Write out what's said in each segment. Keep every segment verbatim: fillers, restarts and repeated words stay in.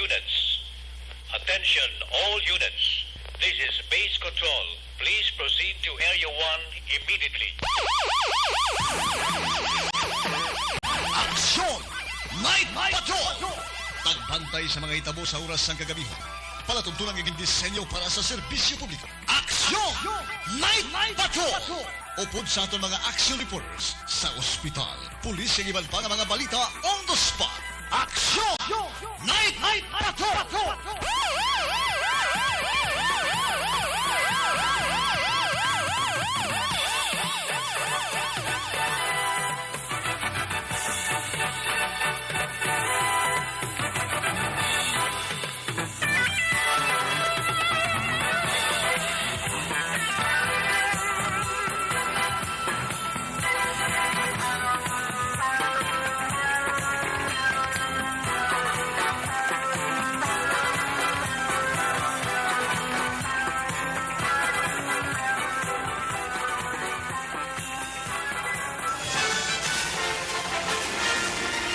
Units. Attention, all units. This is base control. Please proceed to Area one immediately. Aksyon! Night Patrol! Pagbantay sa mga hitabo sa oras sang kagabihan. Palatuntunan nga gindisenyo para sa serbisyo publiko. Aksyon! Night Patrol! Upod sa aton mga action reporters sa ospital, pulis, kag iban pa nga mga balita on the spot. Aksyon! Night Patrol!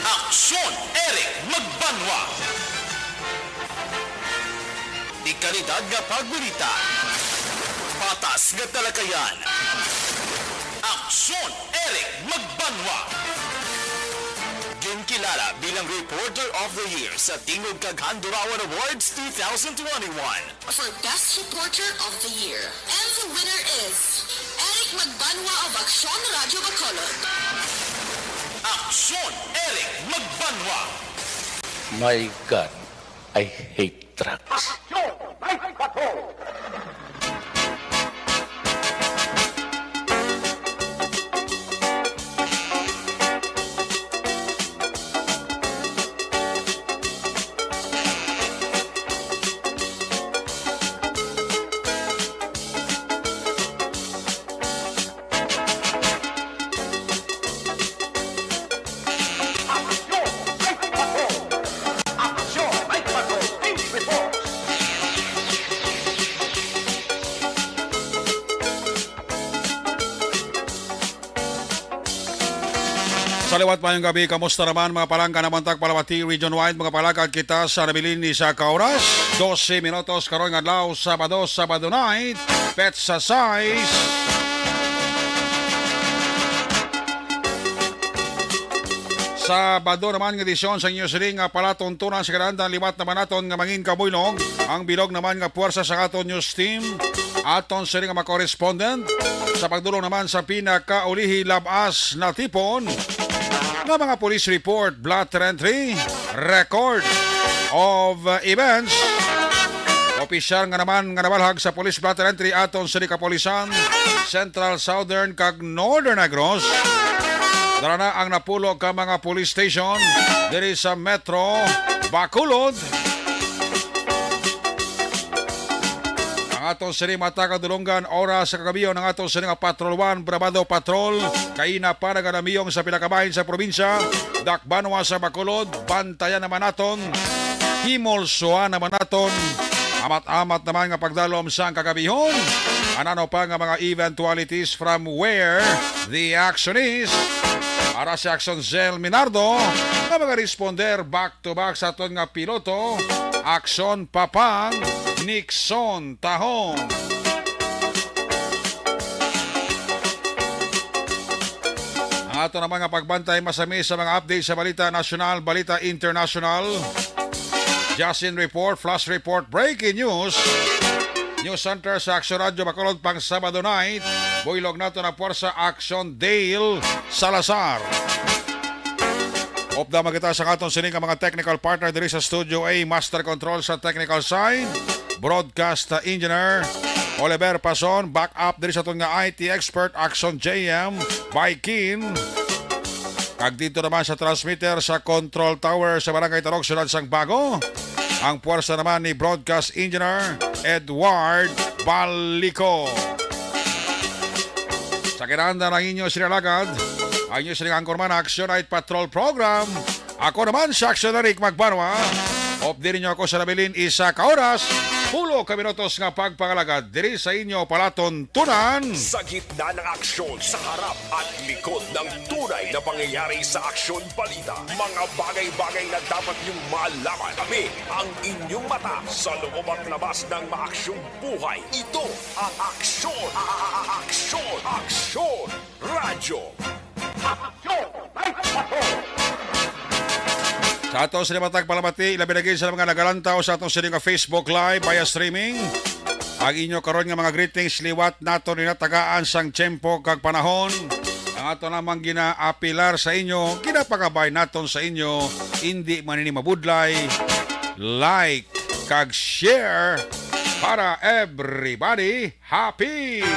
Aksyon, Eric Magbanwa. Dekalidad nga pagbalita. Patas nga talakayan. Aksyon, Eric Magbanwa. Ginkilala bilang Reporter of the Year sa Tingog kag Handurawan Awards two thousand twenty-one. For Best Reporter of the Year. And the winner is Eric Magbanwa of Aksyon Radyo Bacolod. Aksyon, Eric Magbanwa. My God, I hate drugs. Aksyon! May bato! Sa liwat, mayong gabi. Kamusta naman, mga palangga, naman tag Paluwati region-wide, mga palagad kita sa nabilin ni sa ka oras, dose minutos karon nga adlaw, Sabado, Sabado night, petsa sais. Sabado naman nga edisyon sa inyo sini nga palatuntunan sa kadaan liwat naman naton nga mangin kabuylog. Ang bilog naman nga puwersa sa aton news team. Aton sini nga mga correspondent sa pagdulong naman sa pinakaulihi lab-as natipon nga mga police report, blotter entry, record of, uh, events. Opisyal nga naman nga nabalhag sa police blotter entry aton sini kapulisan, Central, Southern, kag Northern Negros. Dala na ang napulo ka mga police station diri sa Metro Bacolod. Ang aton sini matag kadulungan, oras sa kagabion, ang aton sini nga Patrol One, Bravado Patrol, kaina pa naganamiyong sa pila ka bahin sa probinsya, dakbanwa sa Bacolod, bantayan naman naton, himulsuan naman naton, amat-amat naman nga pagdalom sang kagabihon. Ano pa nga mga eventualities from where the action is? Para si Action Zell Minardo, nga mga responder back to back sa aton nga piloto, Action Papang Nixon Tahong. Ang ato naman nga pagbantay masami sa mga update sa balita nasyonal, balita internasyonal. Justin Report, Flash Report, Breaking News. News Center sa Action Radio Bacolod pang Sabado night. Buylog nato na puwersa, Action Dale Salazar. Upda man kita sa aton sini nga mga technical partner diri sa Studio A, Master Control sa technical side, Broadcast Engineer Oliver Pason, back up diri sa aton nga I T expert, Action J M, Baikin. Kag dito naman sa transmitter sa Control Tower sa Barangay Tarok, Siyudad sang Bago, ang puwersa naman ni Broadcast Engineer Edward Balico. Sa kinahanglan ang inyo sinalagad, ang inyo sining angkorman, Action Night Patrol Program. Ako naman si Action Eric Magbanwa. Updi ninyo ako sa nabilin isa ka oras. pulo ka minutos nga pagpangalagad diri sa inyo palatuntunan. Sa gitna ng aksyon, sa harap at likod ng tunay na pangyayari sa Aksyon Balita, mga bagay-bagay na dapat niyong malaman. Kami ang inyong mata sa loob at labas ng maaksyong buhay. Ito ang Aksyon, a- a- a- Aksyon, Aksyon Radyo. Sa ato sini matag palamati, ilabi na gid sa mga nagalantaw sa atong sini nga Facebook Live via streaming. Ang inyo karon nga mga greetings liwat nato ni natagaan sang tiyempo kag panahon. Ang ato namang ginaapilar sa inyo, ginapakabay naton sa inyo, indi man ini mabudlay. Like kag share para everybody happy.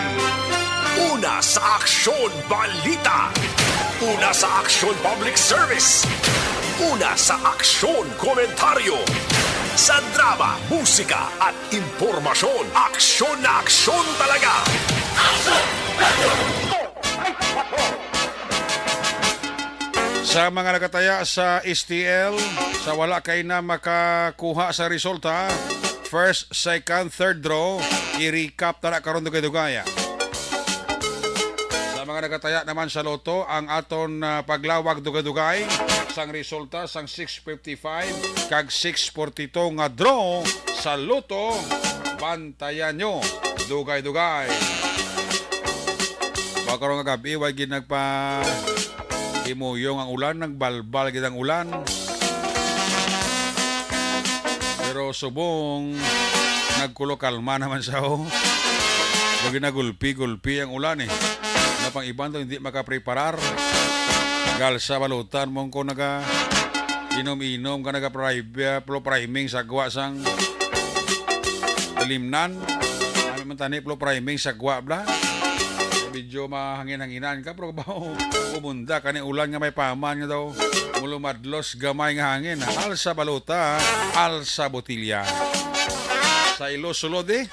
Una sa Aksyon Balita. Una sa Aksyon Public Service. Una sa Aksyon Komentaryo. Sa drama, musika at impormasyon, aksyon na aksyon talaga. Sa mga nagataya sa S T L, sa wala kay na makakuha sa resulta, first, second, third draw, i-recap tara karon dugay-dugay. Sa mga nagataya naman sa loto, ang aton, ah, paglawag dugay-dugay sang resulta sang six fifty-five kag six forty-two nga draw sa loto, bantayan nyo dugay-dugay. Ba karon nga gabi, way gid nagpa imuyong ang ulan, nagbalbal gid ang ulan. Pero subong nagkulo kalma naman sa, oh. Lagi na gulpi-gulpi ang ulan, eh. Na pang iban to hindi makapreparar. Gal sa balutan mo ko naga inom-inom ka, naga pri-, uh, priming sa gwa sang ilimnan. Kami man tani, priming sa gwa bla. Medyo mahangin-hanginan ka, pero ba, umunda ka ni ulan nga may paman nga daw mulumadlos gamay nga hangin. Alsa balota, alsa botilya. Sa ilo sulod, eh.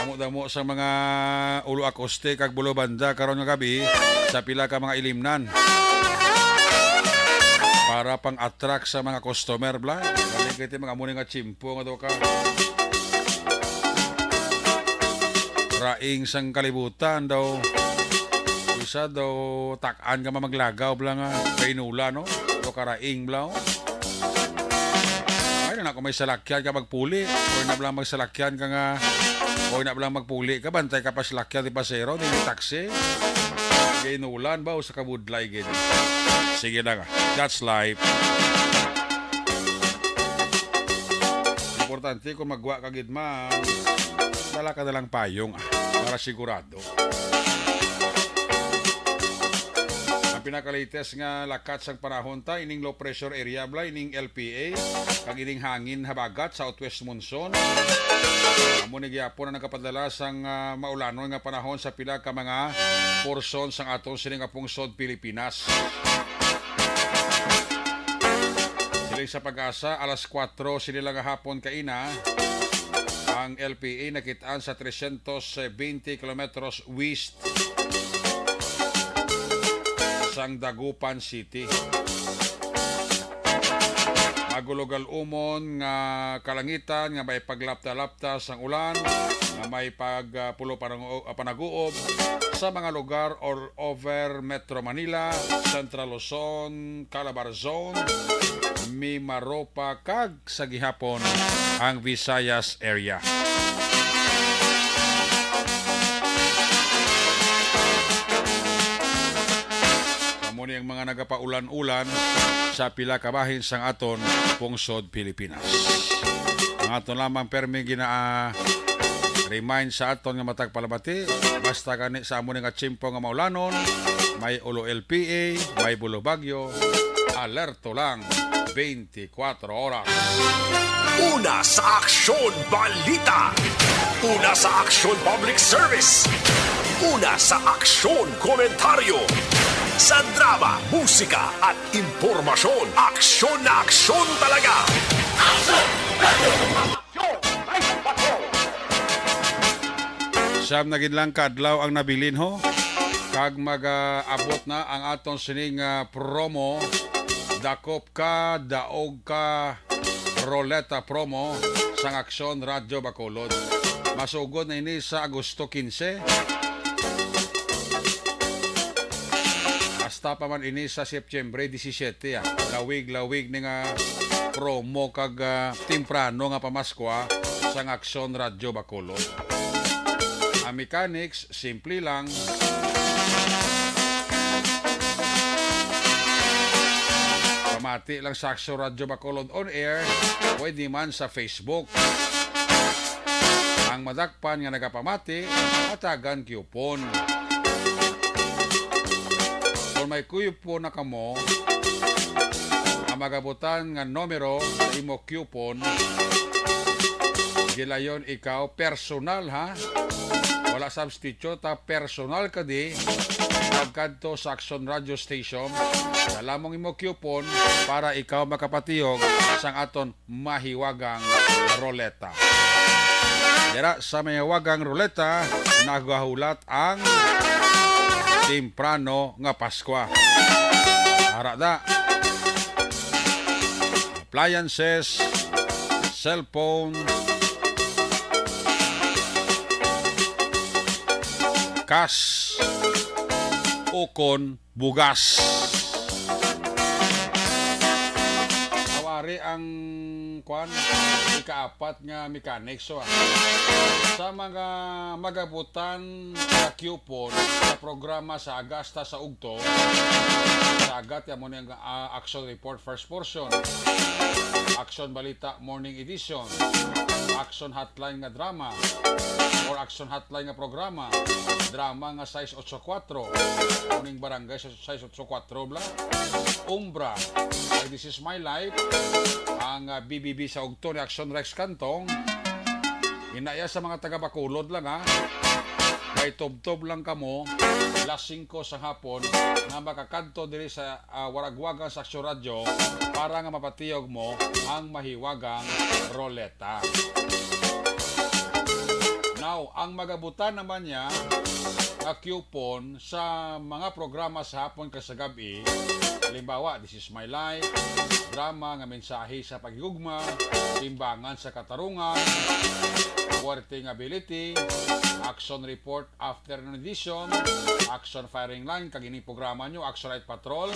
Damo-damo sa mga ulo akoste kag bulo banda karon nga gabi sa pila ka mga ilimnan para pang-attract sa mga customer, bla. Balik kay mga muni nga tsimpo nga daw ka raing sang kalibutan daw. Isa daw tak-an ka mamaglagaw, bla, nga painula, no? Daw ka raing, bla, oh. Ay na, kung may salakyan ka magpuli, o na bla magsalakyan ka nga, o na bla magpuli ka, bantay ka pa salakyan, di pasero, di may taxi. Gainulan ba o sa kabudlay gid? Sige na nga. That's life. Importante kung magwa ka gid, ma'am, dala ka na lang payong, ah, para sigurado. Ang pinaka-latest nga lakat sang panahon ta, ining low pressure area, bla, ining L P A, kag ining hangin habagat, southwest monsoon. Amo ni gyapon ang nagapadala sang, ah, maulanon nga panahon sa pila ka mga porsyon sang aton sini nga pungsod Pilipinas. Siling sa PAGASA, alas kuwatro sini lang nga hapon kaina, ang L P A nakit-an sa trescientos veinte kilometros west sang Dagupan City. Magulugal umon nga kalangitan nga may paglapta-lapta sang ulan, nga may pag, ah, pulo panangu-, ah, panaguob sa mga lugar all over Metro Manila, Central Luzon, Calabar Zone, Mimaropa, kag sa gihapon ang Visayas area. Amo ni ang mga nagapaulan-ulan sa pila ka bahin sang aton pungsod Pilipinas. Ang aton lamang permi gina, ah, remind sa aton nga matag palamati, basta gani sa amo ni nga tiyempo nga maulanon, may ulo L P A, may bulo bagyo, alerto lang. Twenty-four oras. Una sa Aksyon Balita. Una sa Aksyon Public Service. Una sa Aksyon Komentaryo. Sa drama, musika at impormasyon. Aksyon na aksyon talaga. Siyam na gid lang ka adlaw ang nabilin, ho. Kag mag-abot na ang aton sining, ah, promo. Dakop ka, daog ka, Roleta Promo sang Aksyon Radyo Bacolod. Masugod na ini sa Agosto quince. Hasta pa man ini sa Setyembre disisiete, ah. Lawig-lawig ni nga promo kag, ah, temprano nga pamaskwa sang Aksyon Radyo Bacolod. Ang mechanics, simple lang. Pamati lang sa Aksyon Radyo Bacolod on air, pwede man sa Facebook. Ang madakpan nga nagapamati, hatagan coupon. Kung may coupon na kamo, ang magabutan nga numero sa imo coupon, gilayon ikaw personal, ha? Wala substitute, ha? Personal ka di, magkadto sa Aksyon Radio Station, dala mong imo coupon para ikaw makapatiyog sang aton mahiwagang roleta. Dira sa mahiwagang roleta, nagahulat ang temprano nga Paskwa. Ara da. Appliances, cellphone, cash, ukon bugas. Nawari ang, kwan, ikaapat nga mechanics, so, ah. Sa mga magabutan sa coupon sa programa sa Agasta sa Ugto, sa Agat, amo ni ang, ah, Action Report first portion, Action Balita morning edition, Action Hotline nga drama, or Action Hotline nga programa, drama nga sais otso kuwatro, uning barangay sa sais otso kuwatro bla, Umbra, ay This Is My Life, ang, ah, B B B sa Ugto ni Action Rex Cantong. Inaya sa mga taga Bacolod lang, ha. May tubtob lang kamo, las singko sa hapon, nga makakadto diri sa, ah, waragwagan sa Aksyon Radyo para nga mapatiyog mo ang mahiwagang roleta. Now, ang magabutan naman niya nga coupon sa mga programa sa hapon kag sa gab-i, halimbawa, This Is My Life, drama nga mensahe sa paghigugma, timbangan sa katarungan, Puwerte nga Ability, Action Report, Afternoon Edition, Action Firing Line, kag ining programa nyo, Action Night Patrol.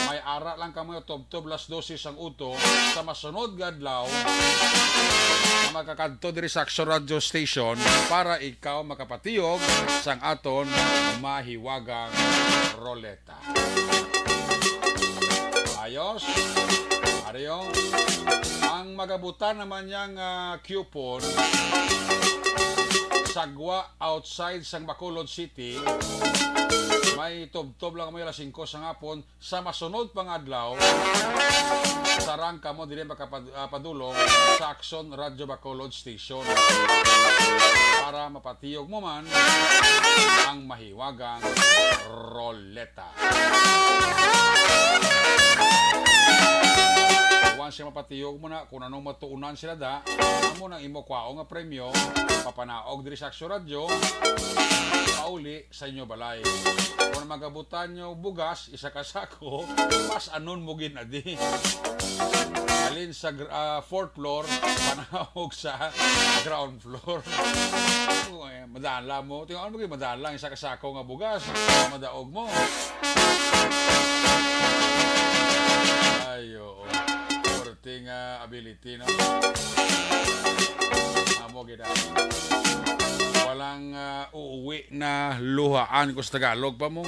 May ara lang kamo tubtob las dose sang udto sa masunod nga adlaw nga makakadto diri sa Action Radio Station para ikaw makapatiyog sang aton mahiwagang roleta. Ayos. Ari, oh. Ang magabutan naman niyang, ah, coupon, sagwa outside sang Bacolod City, may tubtob lang kamo alas singko sa hapon. Sa masunod pa nga adlaw, sarang kamo diri makapadulong sa Action Radio Bacolod Station para mapatiyog mo man ang mahiwagang roleta. Once nga mapatiyog mo na kung anong matuunan sila da, amo nang imo kwaon nga premyo, papanaog diri sa Action Radio, pauli sa inyo balay. Kung magabutan nyo bugas, isa ka sako, pas anon mo gin adi. Alin sa gr-, ah, fourth floor, panahog sa ground floor. Uy, madala mo. Tingnan mo, madala ang isa ka sako nga bugas. Madaog mo. Ay, oo. Pwerte nga ability, no? Amo gid, ah. Walang, ah, uuwi na luhaan ko sa Tagalog pa mo.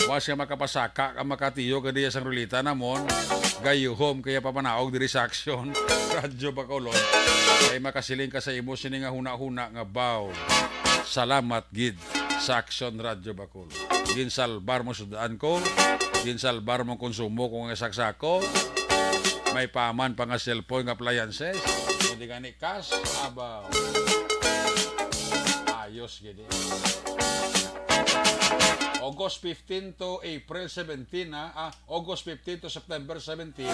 Once nga makapasaka ka, makatiyo ka diya sang rulita namon, gayuhom kaya papanaog diri sa Aksyon Radyo Bacolod. Kay makasiling ka sa imo sini nga huna-huna nga, "Baw, salamat gid sa Aksyon Radyo Bacolod. Ginsalbar mo sud-an ko, ginsalbar mo konsumo ko nga saksako. May paman pa nga cellphone nga appliances. Pwede gani cash, abaw." Ayos gid, eh. August fifteen to April seventeen, ha? Ah, August fifteen to September seventeen,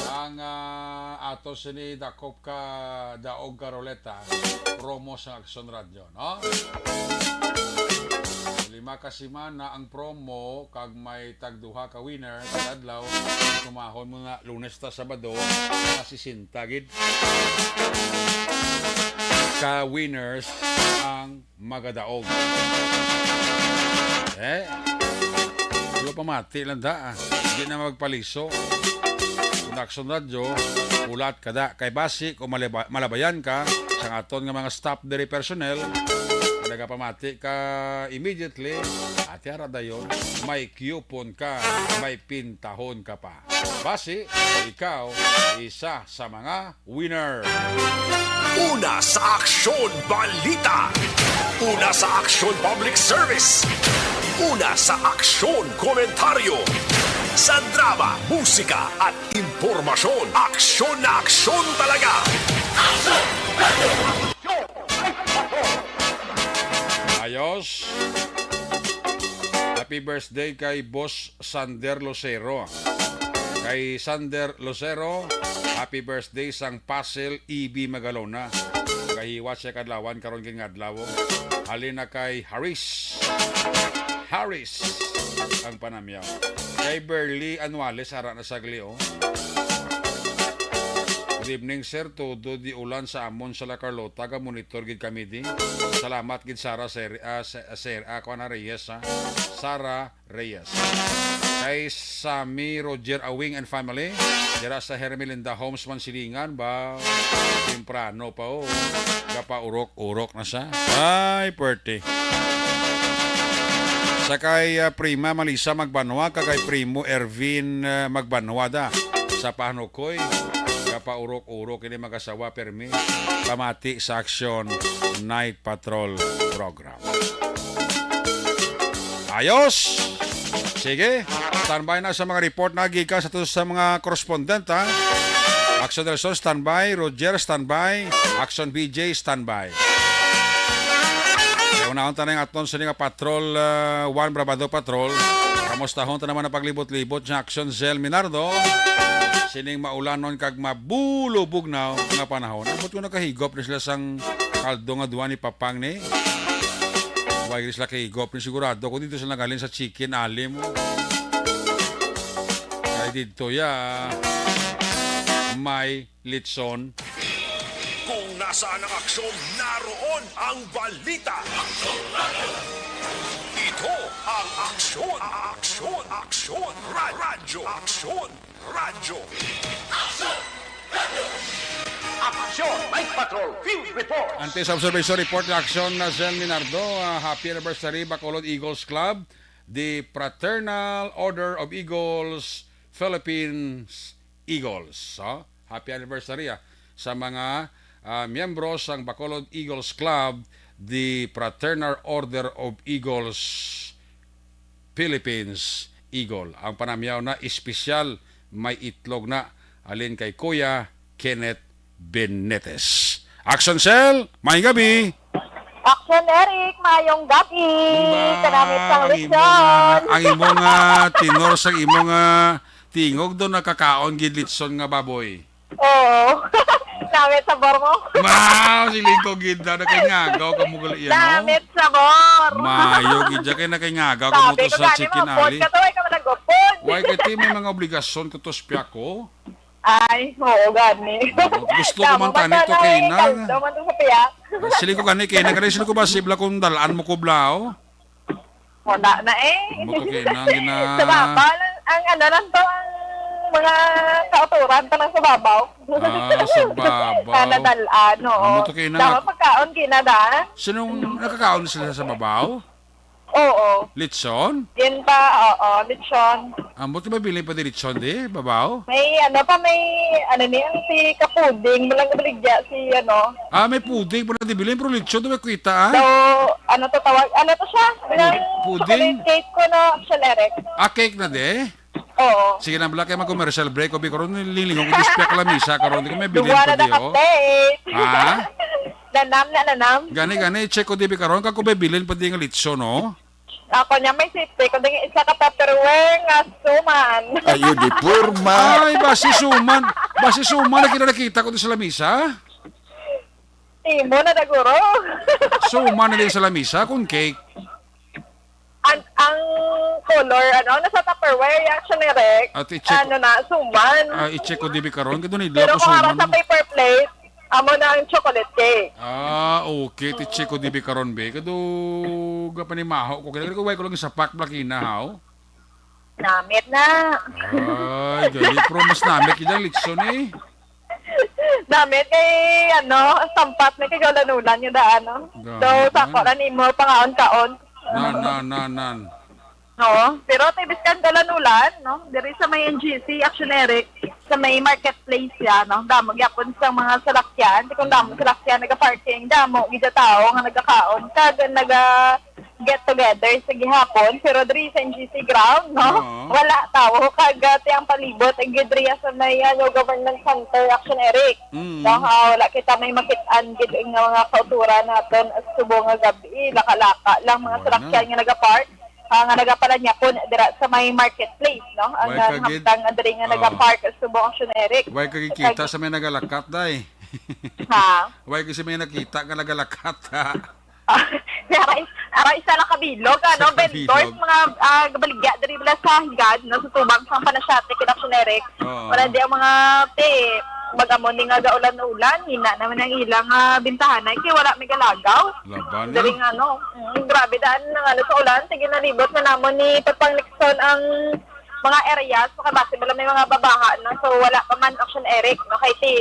ang, ah, ato sini dakop ka daog ka roleta, promo sa Aksyon Radyo, no? Lima Kasimana ang promo kag may tagduha ka winner kada adlaw. Tumahon mo na Lunes ta Sabado, mga sesenta gid ka winners ang magadaog. Eh, di ba pamati lang da, ah. Di na magpaliso. Kung Aksyon Radyo, ulat ka da. Kay basi kung malaba-, malabayan ka sa aton nga mga staff diri personnel, nagapamati ka immediately, ati ara dayon, may coupon ka, may pintahon ka pa. Basi, ikaw, isa sa mga winner. Una sa Aksyon Balita. Una sa Aksyon Public Service. Una sa Aksyon Komentaryo. Sa drama, musika at impormasyon, aksyon na aksyon talaga. Ayos. Happy birthday kay Boss Sander Lucero. Kay Sander Lucero, happy birthday sang Pasil E B Magalona. Kahiwat siya kadlawan karon gid nga adlaw. Halin na kay Haris. Haris ang panamyaw. Kay Berly Anuales, ara na sagli, oh. Good evening, sir. Todo di ulan sa amon sa La Carlota, ga monitor gid kami di. Salamat gid, Sara, sir, ah, sir, ah, kuan na, Reyes, ha. Sara Reyes. Kay Sammy Roger Awing and family, dira sa Hermelinda Homes, Mansilingan, ba, temprano pa, oh. Gapaurok-urok na siya. Ay, perte. Sa kay, ah, Prima Malisa Magbanwa, kag kay Primo Ervin, ah, Magbanwa da. Sa Panukoy, gapaurok-urok ini mag-asawa, permi. Pamati sa Aksyon Night Patrol Program. Ayos! Sige, standby na sa mga report na gikan sa, sa mga correspondent, ha? Aksyon Nelson, standby. Roger, standby. Aksyon B J, standby. Kay unahon ta na yung aton sini nga patrol, ah, Juan Brabado Patrol. Kamustahon ta naman ang paglibot-libot sa Aksyon Zel Minardo. Sining maulanon kag mabulubog na nga panahon. Ambot ko nakahigop na sila sang kaldo nga duwa ni Papang ni. Why sila kahigop ni, sigurado ko dito sila nagaling sa Chicken Alley mo. Kay dito ya may litson. Kung nasaan ang aksyon, naroon ang balita. Ito ang Aksyon, Aksyon, Aksyon, Ra-, Radyo, Aksyon, Radyo. Aksyon, Night Patrol, Field Report. Antes observation report, reaction na Zen Minardo, ah, happy anniversary, Bacolod Eagles Club, the Fraternal Order of Eagles, Philippines Eagles. Ah, happy anniversary, ah, sa mga, ah, miyembro sang Bacolod Eagles Club, the Fraternal Order of Eagles, Philippines Eagle. Ang panamyaw na espesyal, may itlog na, halin kay Kuya Kenneth Benetes. Action Cell, may gabi. Action Eric, mayong gabi. Ba, kanamit sang ang imo litson nga, ang imo nga tenor sa imo nga tingog do nakakaon gid litson nga baboy. Oo. Namit sabor mo. Wow, siling ko gid daw, nakay ngagaw ka mo gali yan, no? Namit sabor. Mayo gid ya kay nakay ngagaw ka mo to sa Chicken Alley. Sabi ko gani, maupod ka to, ay ka managupod. Why kay ti may mga obligasyon ko to sa piyak ko? Ay, oo, gani. Oo, gusto ko man tani to kay na. Tama man to sa piyak. Siling ko gani kay na, gani siling ko ba sibla kung dalaan mo ko blao? Wala na eh. Amo to kay na, gina- Sa babaw lang, ang ano lang to, ang mga kauturan pa lang sa babaw. Ah, sa babaw. Sa nadal-an, oo. Amo to kay na. Dapat pagkaon, kinada. Sinong nakakaon sila sa babaw? Oo. Litson? Yun pa, oo, litson. Amo to, may bilin pa di litson di, babaw? May ano pa, may, ano ni, ang si Kapuding, malang baligya, si ano, Ah, may puding pa na dibilin, pero litson to may kwita, ah. So, ano to tawag? Ano to siya? Pud-, puding? Chocolate cake ko na, Shaleric. Ah, cake na de? Oo. Sige na, bala kay mag-commercial break. Obi, karon, lilingon ko, dispyak lamisa, karon, di ko may bilin. Duwa na pa di, oh. Naka-plate. Ha? Nanam na, nanam. Gani, gani, check ko, di, karon, kag ko may bilin pa di nga litson, no? Ako niya may safety, kundi isa ka Tupperware nga suman. Ayo, di porma. Ay, basi suman. Basi suman na kinakita ko di sa lamisa. Imo na daguro. Suman na din sa lamisa kung cake. An color, ano, nasa Tupperware, yung action ni Rick. At i-check Ano na, suman. Ah, i-check ko dibi karon. Kaya doon Pero idlap ko kung ara suman sa mo. Paper plate, amo na ang chocolate cake. Ah, okay. Ti-check ko dibi karon, be. Kado gapanimaho ko. Kaya ko, why ko lang sa pack, black ina, haw? Namit na. Ay, gali. Pero mas namit kita ang litson, eh. Namit kay, ano, sampat na kay ulan-ulan yung daan, no? Gamit So, sa na. ko na nimo, pangaon-kaon. Nan, nan, nan, nan. No? Pero tayo biskan ulan-ulan, no? Diri sa may N G C, Action Eric, sa may marketplace yan, no? Damo gyapon sa mga salakyan. Di kung damo salakyan, nag-parking, damo, gida tao nga nagakaon. Kag naga get together sa gihapon, pero diri sa N G C ground, no? Oo. Wala tao. Kag ah, ti ang palibot, ang gid riya sa may ano, government center, Action Eric. Mm. No, ha, wala kita may makit-an gid nga mga kauturan naton subong nga gabi, laka-laka lang mga Wala. salakyan nga nagapark, ah, nga nagapalanyakon dira sa may marketplace, no? Ang Why ka gid? naghamtang diri nga Oh. nagapark subong Action Eric. Why ka gikita Kag- sa may nagalakat, day? Ha? Why kasi may nakita nga nagalakat, ha? Aray, aray, isa lang kabilog, ano, Sa vendors, kabilog. mga ah, baligya diri bala sa higad, no, sa tubang sang Panasiatic kay Action Eric. Oo. Wala di ang mga ti, mag-amo ni nga gaulan-ulan, hina naman ang ilang ah, bintahanay, kay wala may galagaw. Laban Diri na. nga, no, mm, grabe daan na nga sa ulan, sige nalibot na namon ni Pagpang Nixon ang mga areas, makabase bala may mga babaha, no, so wala pa man Action Eric, no, kay ti,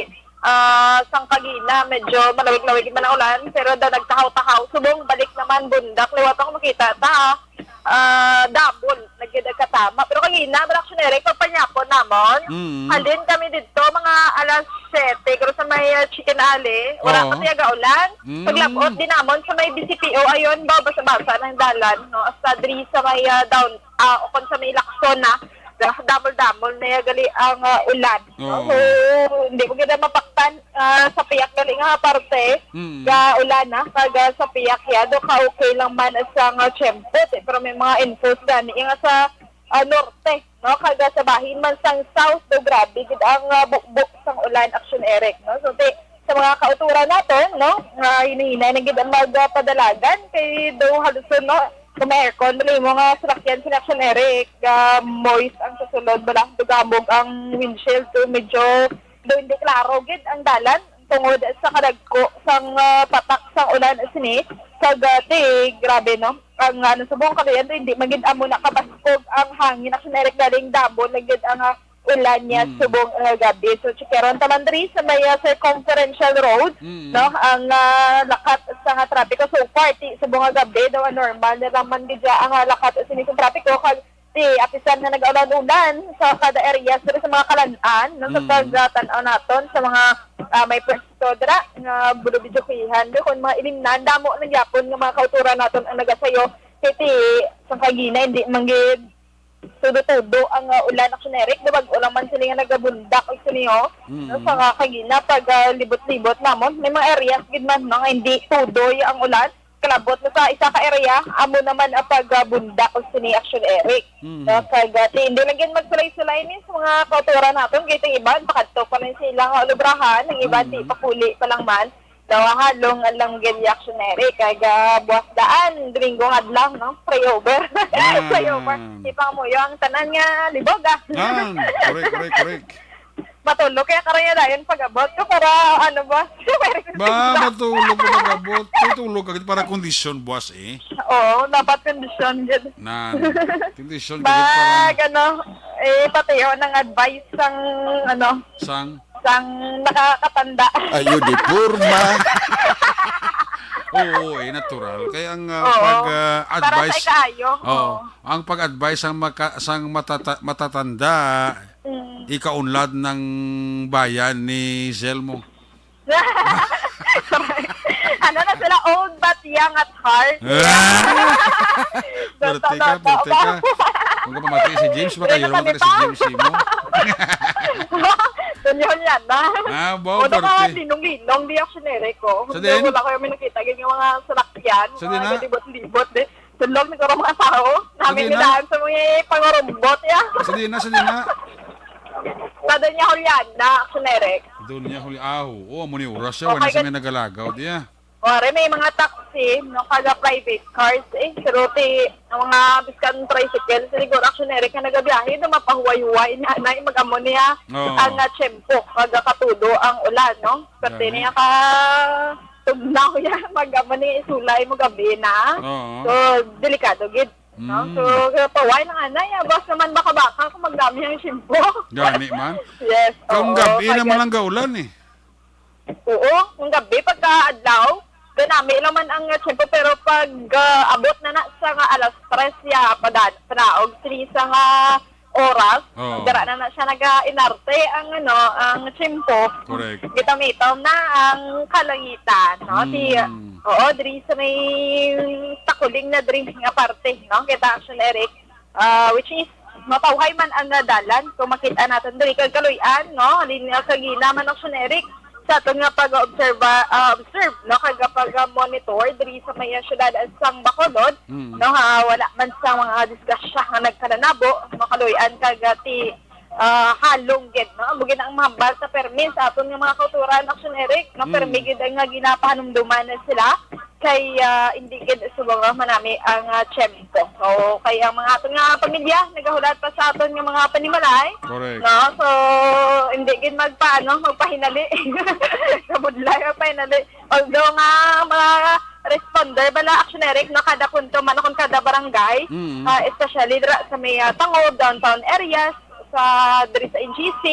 ah, sang kagina, medyo malawig-lawig man ang ulan, pero daw nagtahaw-tahaw. Subong balik naman bundak, liwat ako makita ta, ah, double, nagkita katama. Pero kagina, wala ko siya nire, pagpanyapon namon. Mm. Halin kami dito, mga alas siyete, pero sa may ah, Chicken Alley, wala Oo. pa siya gaulan. Mm. Paglabot din namon sa may B C P O, ayun, ba, basa-basa ng dalan, no? Hasta diri sa may ah, down, ah, o kung sa may Lacson na, Dah-, damol-damol na ya gali ang ah, ulan. Oo. So, hindi mo gid mapaktan ah, sa piyak gali nga parte Mm. ga ulan na kag ah, sa piyak ya do ka okay lang man sa nga tiyempo, eh. Pero may mga infos gani nga sa ah, norte, no, kag ah, sa bahin man sang south do grabe gid ang ah, bukbok sang ulan, Action Eric, no. So ti, sa mga kauturan naton, no, nga hinahinay na gid ang magpadalagan kay do halos, no, kung may aircon, dali mo nga salakyan sa Action Eric, ah, moist ang kasulod, bala, dugamog ang windshield, so medyo do hindi klaro gid ang dalan tungod sa kadagko sang ah, patak sang ulan sini sa gati, grabe, no. Ang ano, subong kadayan do hindi man gid amo na kabaskog ang hangin, Action Eric, galing damo na gid ang ah, ulan niya Mm. subong uh, gabi. So, chikaron taman diri sa may uh, circumferential road, Mm. no, ang uh, lakat sa nga trapiko. So far, ti, subong nga gabi daw, ah, normal na lang man gid ang uh, lakat sa mismong trapiko. Kag ti, apisan nga nag-ulan-ulan sa kada area, pero sa mga kalan-an, no, sa Mm. pagtanaw naton sa mga uh, may pwesto dira nga bulubijukihan, no, kung mga ilimnan, damo lang gyapon nga mga kauturan naton ang nagasayo. Kay ti, sa kagina, hindi man gid tudo-tudo ang ah, ulan, Action Eric. Di ba, ulan man sila nga nagabundak og siniyo. Mm. No, sa nga kagina, pag ah, libot-libot namon, may mga areas gid man, no, nga hindi tudoy ang ulan. Kalabot na sa isa ka area, amo naman ang pag ah, bundak og sini, Action Eric. Mm. No, kag ah, ti, hindi lang gid magsulay-sulay ni sa mga kauturan naton, kay ang iban pakadto pa rin sila nga ulubrahan, ang iban Mm. di pakuli pa lang man. Daw halong lang gid, Action Eric, kay ga buwas daan, Domingo adlaw, no? Flyover. Ah. Flyover. Ipangamuyo ang tanan nga libog, ah. Ah, correct, correct, correct. Matulog kaya karon nga dayon pag-abot ko para, ano, buwas. Ba, matulog ko pag-abot. Matulog ka para kondisyon buwas, eh. Oo, dapat kondisyon gid. Nan, kondisyon ka gid para Pag, ano, eh, pati yun ang advice sang, ano, Sang? sang nakakatanda. Ayo, di porma. Oo, eh, natural. Kaya ang ah, Oo. pag ah, Para sa advice, ikaayo. Oo. Oo. Ang pag-advise sang maka, sang matata, matatanda, Mm. ikaunlad ng bayan ni Zelmo. Ano na sila, old but young at heart. Ah! Pero Dota, teka, dota, pero teka. dota. Huwag ka pamati si James, baka Pero yun naman si kami pa. James, mo. Doña Juliana. Ah, ba, Ano ka, parte. linong-linong, di Action Eric, oh. Sa Hindi, din? wala ko yung nakita, ganyan yung mga salakyan, Sa mga din, ha? galibot-libot, eh. Tulog na karon mga tao. Namin Sige na. nilaan sa mga pangurumbot, ya. Sige na, sige na. Sa Doña Juliana, Action Eric. Doña Juliana, ah, oo, amo ni oras siya, Okay, wala sa good. may nagalagaw, diya. Pare, may mga taxi, no, kag private cars, eh. Pero ti, ang mga biskan tricycle, siguro, Action Eric, nga nagabiyahe, no, mapahuway-huway na, na, mag-amo niya, Oo. ang, ah, tiyempo, kag katudo ang ulan, no? Pwede Gani. niya ka tugnaw yan, mag-amo niya isulay mo gabi na. Oo. So, delikado gid, no? Mm. So, kaya paway lang, anay, ah, boss naman, baka-baka kung magdami ang tiyempo. Gani man. Yes, Kung oo, gabi kaya naman ang gaulan, eh. Oo, ang gabi, pagka adlaw, ganami lang man ang tiyempo, pero pag, ah, abot na na sa nga alas tres ya, pada-, panaog three sa nga oras, Oo. dara na na siya naga-inarte ang, ano, ang tiyempo. Correct. Gitamitom na ang kalangitan, no? Si, Mm. oo, diri sa may takuling na diri nga parte, no? Kita, Action Eric. Ah, which is, mapauhay man ang, ah, dalan. Kung makita natin diri kag kaluy-an, no? Halin nga kagina man, Action Eric, sa aton nga pag-obserba, ah, observe, no? Kag pag-monitor diri sa may, ah, siyudad sang Bacolod, Mm. no? Ha, wala man sa mga disgrasya nga nagkananabo, no? Kaluy-an kag, ah, ti, ah, halong gid, no? Amo gid ang mahambal sa permi sa aton nga mga kauturan, Action Eric, no? Mm. Permi gid nga ginapahanumduman na sila kay, ah, hindi gid subong nga manami ang, ah, tiyempo. So, kay ang mga aton nga pamilya nagahulat pa sa aton nga mga panimalay, Correct. no? So, hindi gid magpaano, magpahinali. Kabudlay magpahinali. Although nga mga responder bala, Action Eric, no, kada punto man o kung kada barangay, Mm. ah, especially dira sa may, ah, Tangub, downtown areas, sa diri sa N G C,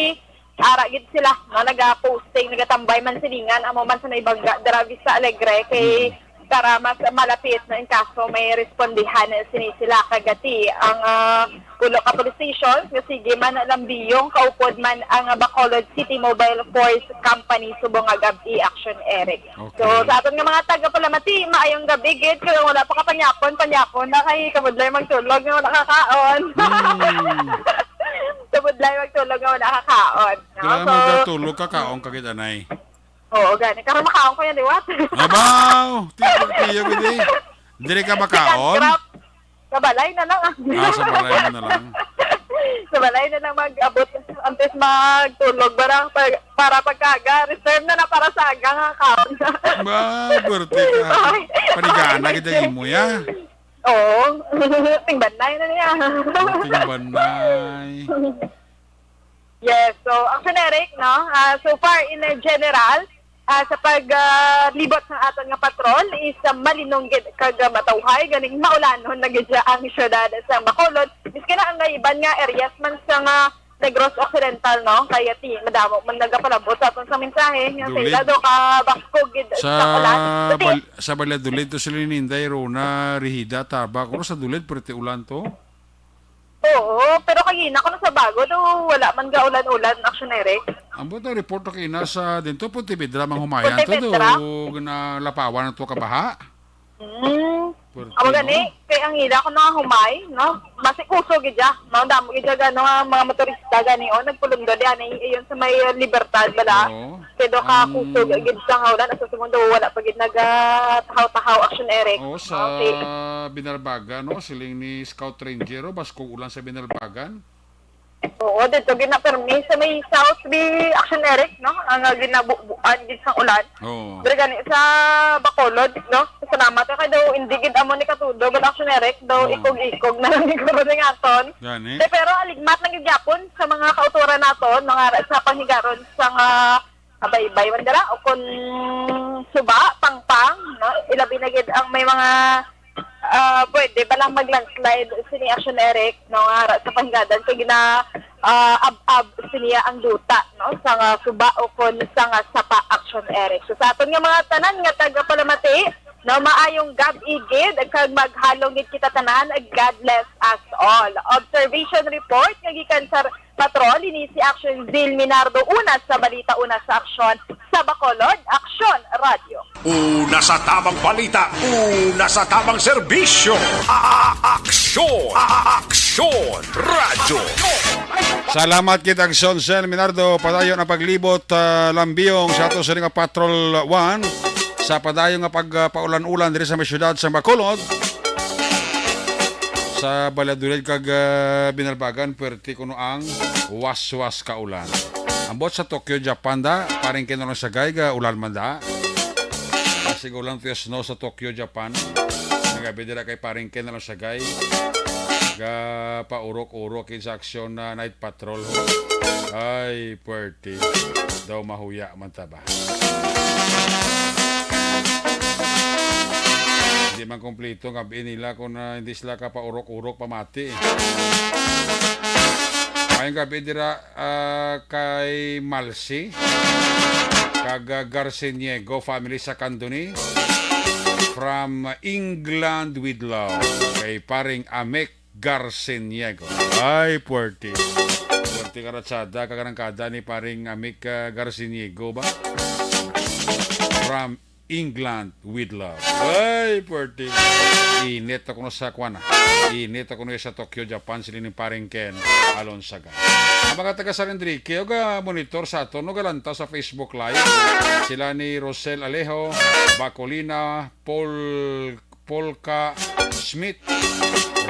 ara gid sila, no, naga-posting, nagatambay man silingan, amo man sa may Bangga, dira Vista Alegre, kay Mm. para mas malapit, no, in kaso may respondihan sini sila. Kagati ang, ah, pulo ka police station nga sige man lambiyong kaupod man ang Bacolod City Mobile Force Company subong nga gab-i, Action Eric. So, Okay. sa aton nga mga taga-Palamati, maayong gabi gid. Kung wala pa ka panyapon, panyapon na kay kabudlay magtulog nga wala kakaon. Hmm. Kabudlay magtulog nga wala kakaon. No? Kailangan So, magtulog, kakaon ka gid, anay. Oo, gani. Karon makaon ko yan, liwat. Abaw! Tiyo, tiyo, gid eh. Diri ka makaon? Sa balay na lang. Ah, sa balay mo na lang. Sa balay na lang mag-abot. Antes magtulog, para, para, para pagkaga. Reserve na na para sa aga nga kaon. Ba, birthday ka. Ay. Panigana kita imo, ya. Oo. Tingbanay na niya. Tingbanay. Yes, so, Action Eric, no? Ah, so far, in a general, ah, sa pag, ah, libot sa aton nga patrol is, ah, malinong gid kag, ah, matawhay, ganing maulanon na gid siya ang syudad sa Bacolod. Miski na ang iban nga areas man sa nga Negros Occidental, no? Kaya ti, madamo man nagapalabot sa aton sa mensahe nga Dulid. sila daw ka baskog gid Sa sa ulan. Kasi Bal-, sa Valladolid to sila ni Inday Rona Rehida Taba. Kung sa Dulid, pwerte ulan to. Oo, pero kagina ko na sa bago, do wala man ga ulan-ulan, Action Eric. Ambot ang report na kagina sa dinto, Pontevedra, manghumayan to, do Pontevedra? nalapawan na to kabaha. Hmm. Pwerte, Amo gani, no? kay ang ila ko na humay, no? Masikuso gid ya, no? Damo gid ya, ano, nga mga motorista gani, oh, nagpulundod yan, eh, ayun sa may, uh, Libertad, bala. Oo. Pero ka Ang kusog gid sa nga ulan, sa segundo, wala pa gid nagatahaw-tahaw, Action Eric. Oo, sa Okay. Binalbagan, no? Siling ni Scout Ranger, oh, baskog ulan sa Binalbagan. Oo, dito gid na permi sa may South Bay, Action Eric, no? Ang, ah, ginabubuan gid sa ulan. Oo. Diri gani sa Bacolod, no? Salamat ka daw, hindi gid amo ni katudo, but Action Eric, daw Oo. ikog-ikog na lang siguro ning aton. Gani. Eh, pero aligmat lang gid gyapon sa mga kauturan naton, mga ra-, sa panghigaron sa nga Abaybay man dira, o kon suba, pangpang, no? Ilabi na gid ang may mga, ah, pwede ba lang mag-landslide sini Action Eric, no? Nga ara sa panggadan kay gina, ah, ab-ab siniya ang duta, no? Sa nga suba o kon sa nga sapa Action Eric. So sa aton nga mga tanan nga taga Palamati, no, maayong gab-i gid kag maghalong gid kita tanan, God bless us all. Observation report nga gikan sa Patrol, ini si Action Zil Minardo, una sa balita, una sa aksyon, sa Bacolod, Aksyon Radio. Una sa tamang balita, una sa tamang serbisyo. A-, a-, aksyon, a-, a-, aksyon, radyo. Salamat kita, Aksyon Zil Minardo. Padayon ang paglibot, ah, lambiyong sa ato sa nga Patrol One. Sa padayon nga pagpaulan-ulan diri sa may siyudad sa Bacolod. Sa Valladolid kag, ah, Binalbagan, puwerte kuno ang waswas ka ulan. Ambot sa Tokyo, Japan da, paring kinulong sa gayga, ulan man da. Sa Sigulang to snow sa Tokyo, Japan. Nagabi dira kay paring Ken Alonsagay. Ga paurok-urok in sa aksyon na night patrol. Ay, puwerte. Daw mahuya man ta ba? Hindi man kompleto ang abi nila kung, ah, hindi sila kapaurok-urok pamati. Maayong gabi dira, ah, kay Malsi kag, ah, Garciniego family sa Candoni. From England with love, kay paring Amek Garciniego. Ay, puwerte. Puwerte ka ratsada, kagarangkada ni paring Amek, ah, Garciniego ba? From England with love. Ay, puwerte. Init ako no sa kwana. Init ako no sa Tokyo, Japan, sila ni paring Ken Alonsaga. Ang mga taga San Enrique, og, ah, monitor sa aton, no, galantaw sa Facebook Live. Sila ni Rosel Alejo, Bacolina, Paul, Polka Smith,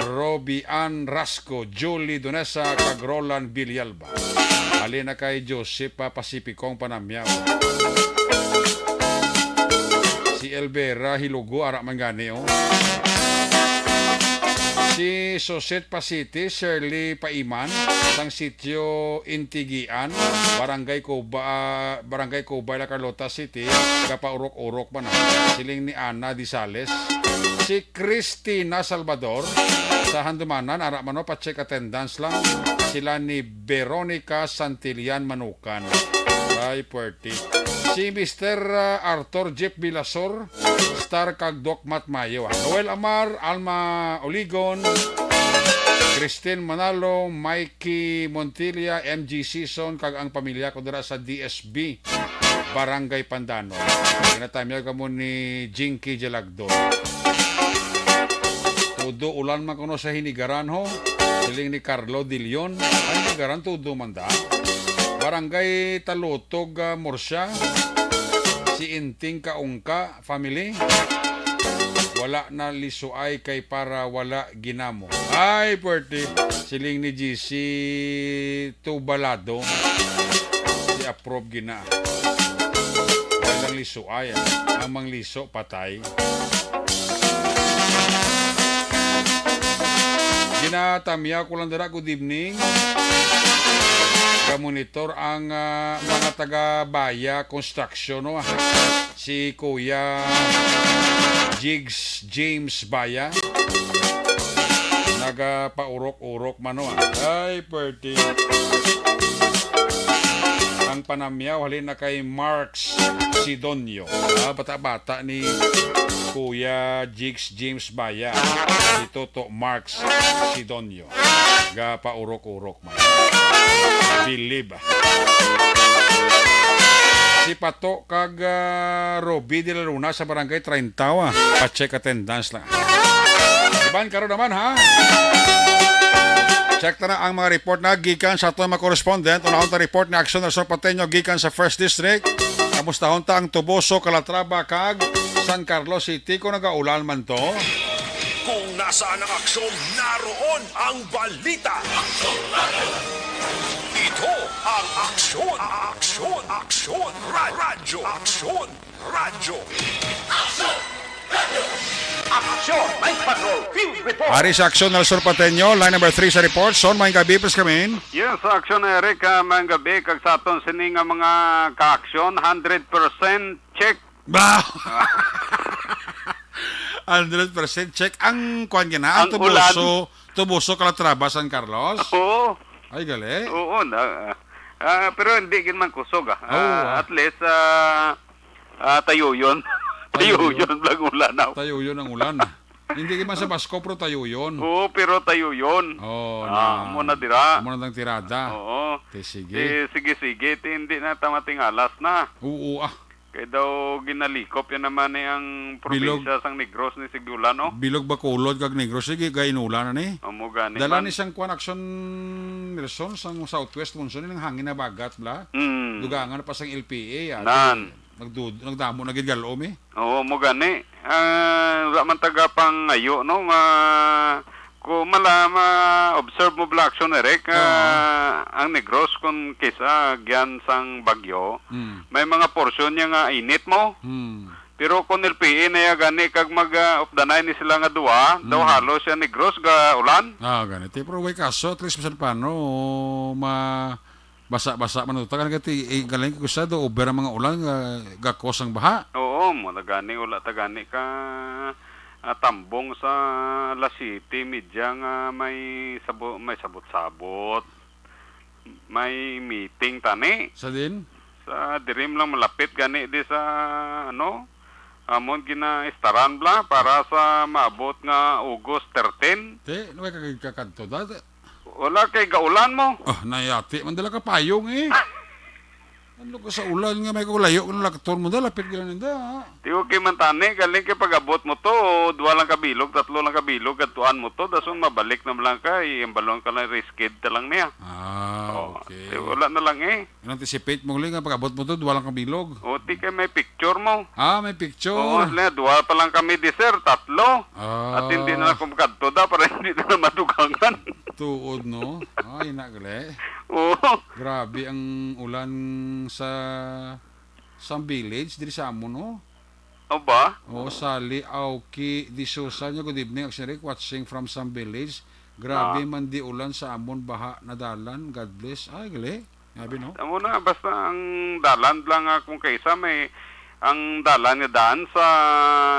Robbie Ann Rasco, Julie Donesa, kag Roland Villalba. Halin na kay Joseph, ah, Pacificong panamyaw. Si Elvera Hilugo, ara man gani, oh. Si Susit Pasiti, Shirley Paiman, sang sitio Intigian, Barangay Cuba, Barangay Cubay, La Carlota City, gapaurok-urok man na. Siling ni Ana Disales. Si Christina Salvador, sa Handumanan, ara man, no, pa-check attendance lang. Sila ni Veronica Santillan Manukan. Ay, puwerte. Si Mister, ah, Arthur Jeep Vilasor, Star kag Doc Matt Mayo, ah. Noel Amar, Alma Oligon, Christine Manalo, Mikey Montilla, M G Season, kag ang pamilya ko dira sa D S B, Barangay Pandanol. Ginatamyaw kamo ni Jinky Jalagdon. Todo ulan man kuno sa Hinigaran, ho. Siling ni Carlo De Leon, ang Hinigaran todo man da. Barangay Talutog, ah, Murcia. Si Inting Kaungka family. Wala na lisuay kay para wala ginamo. Ay, puwerte. Siling ni G C Tubalado. Si approve gina. Walang lisuay, ah. Ang mangliso, patay. Ginatamyaw ko lang dira, good evening. Gamonitor ang, ah, mga taga Baya Construction, no? Si Kuya Jigs James Baya. Nagapaurok-urok man, no? Ay, puwerte. Ang panamyaw, halin na kay Marks Sidonio. Ah, bata-bata ni Kuya Jigs James Baya. Si Toto Marks Sidonio. Gapaurok-urok man. Bilib. Si Pato kag, ah, Roby de la Luna sa Barangay treinta, ah. Pa-check attendance lang. Iban karon naman, ha? Check ta na ang mga report na gikan sa aton mga correspondent. Unahon ta report ni Action Resort Pateño gikan sa First District. Kamustahon ta ang Toboso, Calatrava, kag San Carlos City kung nagaulan man to. Kung nasaan ang aksyon, naroon ang balita. Ito ang Aksyon, Aksyon, Aksyon, Ra-, Radyo, Aksyon, Radyo. Aksyon! Night Patrol Field Report! Ari sa Aksyon, Nelson Pateño, line number three sa report. Son, maayong gabi, please come in. Yes, sa Aksyon, Eric, ah, maayong gabi, kag sa aton sini nga mga ka-aksyon, hundred percent check. Ba? Hundred percent check ang kuwan gina, ang Ang ulan. Tubuso, Tubuso, Calatrava, San Carlos? Oo. Ay, gali. Oo, na, ah, pero hindi gid man kusog, ah. Oo, Ah, ah. At least, ah, ah, tayuyon. Tayuyon. Tayuyon lang ulan, ah. Tayuyon ang ulan. Hindi gid man sa Basco, pero tayuyon. Oo, pero tayuyon. Oh, Ah, na. Amo na dira. Amo na ang tirada. Oo. Te, sige. Te, sige, sige. Te, hindi na ta matingalas na. Oo, ah. Kay daw ginalikop yan naman ni ang Bilog. Probinsya sang Negros ni Sigdulan, oh. Bilog Bacolod kag Negros, sige, gainulan na ni. Amo gani Dala man. Ni sang kuwan aksyon, Nelson, sang southwest monsoon, ang hangin na bagat, bla. Mm. Dugangan pa sang L P A, ah. Nan. Nagdud-, nagdamo na gid galom, eh. Oo, mo gani. Ah, wala man taga pangayo, no, nga kung mala-, ma-observe mo, Black Action Eric, Oo. Ah, ang Negros, kung kisa gyan sang bagyo, Mm. may mga porsyon niya nga init mo. Mm. Pero kung L P A na ya gani kag mag, ah, updanay ni sila nga duha, daw Hmm. halos siya Negros ga ulan. Ah, gani. Ti, pero way kaso, at least bisan paano, ma-, basa-basa man ito. Tagan ka ti, eh, galing ko sa do, over ang mga ulan nga gakos ang baha. Oo, mo na gani, wala ta gani ka, ah, tambong sa alas siyete medya nga may sabo-, may sabot-sabot. May meeting tani. Sa din? Sa dirim lang malapit gani di sa, ano, amon ginaistaran bla para sa maabot nga August thirteen. Te, ano kay kakadto da? Wala kay gaulan mo. Ah, nayati man dala ka payong eh. Ano ka sa ulan nga may kulayo, kung lakton mo da, lapit gila ninda, ha? Ti okay man tani, galing kay pag-abot mo to, duha lang ka bilog, tatlo lang ka bilog, kadtuan mo to, dason mabalik na lang ka, i-, ang balon ka lang, risked ta lang niya. Ah, Oh, okay. Ti wala na lang eh. In-anticipate mo uli nga pag-abot mo to, duha lang ka bilog. O, ti kay may picture mo. Ah, may picture. Oo, sila, duha pa lang kami di, sir, tatlo. Ah. At hindi na lang kumakadto da, para hindi na lang madugangan. Tuod, no? Ay, na, gali. Oo. Grabe ang ulan sa, sa village, diri sa amon, no? O ba? Oo, Sally Auki de Sousa niya, "Good evening, Action Rick, watching from Sam Village. Grabe Ah. man di ulan sa amon, baha na dalan. God bless." Ay, gali. Grabe, no? Amo na, basta ang dalan lang, ah, kung kaisa may, ang dalan nga daan sa,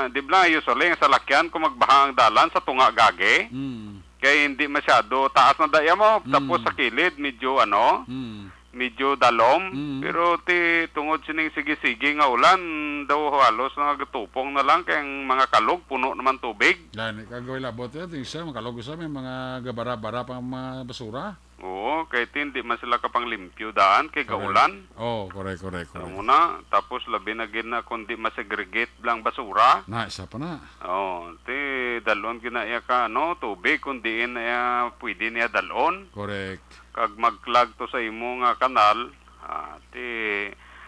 di ba, usually, ang salakyan, kung magbaha ang dalan sa tunga gagi, Mm. kay hindi masyado taas na daya mo, tapos Mm. sa kilid, medyo, ano, Mm. medyo dalom. Mm. Pero ti, tungod sining sige-sige nga ulan, daw halos nagatupong na lang, kay ang mga kalog, puno naman tubig. Gani, kag way labot, eh, ting siya, makalog sa may mga gabara-bara pa nga mga basura. Oo, kay ti, hindi man sila kapanglimpyo daan, kay Correct. gaulan. Oh, correct, correct, correct. Amo na, tapos labi na gid na kung di ma-segregate lang basura. Na, isa pa na. Oh, ti, dalon gid na iya ka, ano, tubig, kung diin na iya pwede niya dalon. Correct. Kag mag-clog to sa imo nga kanal, ah, ti,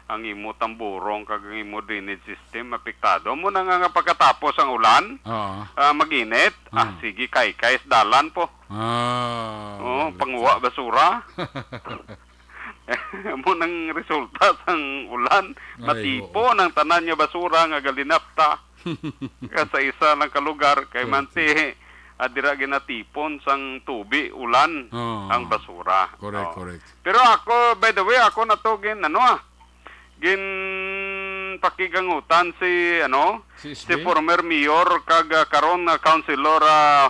ang imo tamburong kag ang imo drainage system apektado. Amo na nga, nga pagkatapos ang ulan, Oo. ah, mag-init, ah, Hmm. sige, kaykay sa dalan po. Ah, Oo, balik panguha sa basura. Amo nang resulta sang ulan. Ay, Matipon oo. ang tanan nga basura nga galinapta ka sa isa lang ka lugar kay Correct. manti, ah, dira ginatipon sang tubi, ulan Oo. ang basura. Correct, Oo. correct. Pero ako, by the way, ako na to gin, ano, ah, ginpakigangutan si, ano, Si si S B? former mayor kag, ah, karon nga councilor, ah,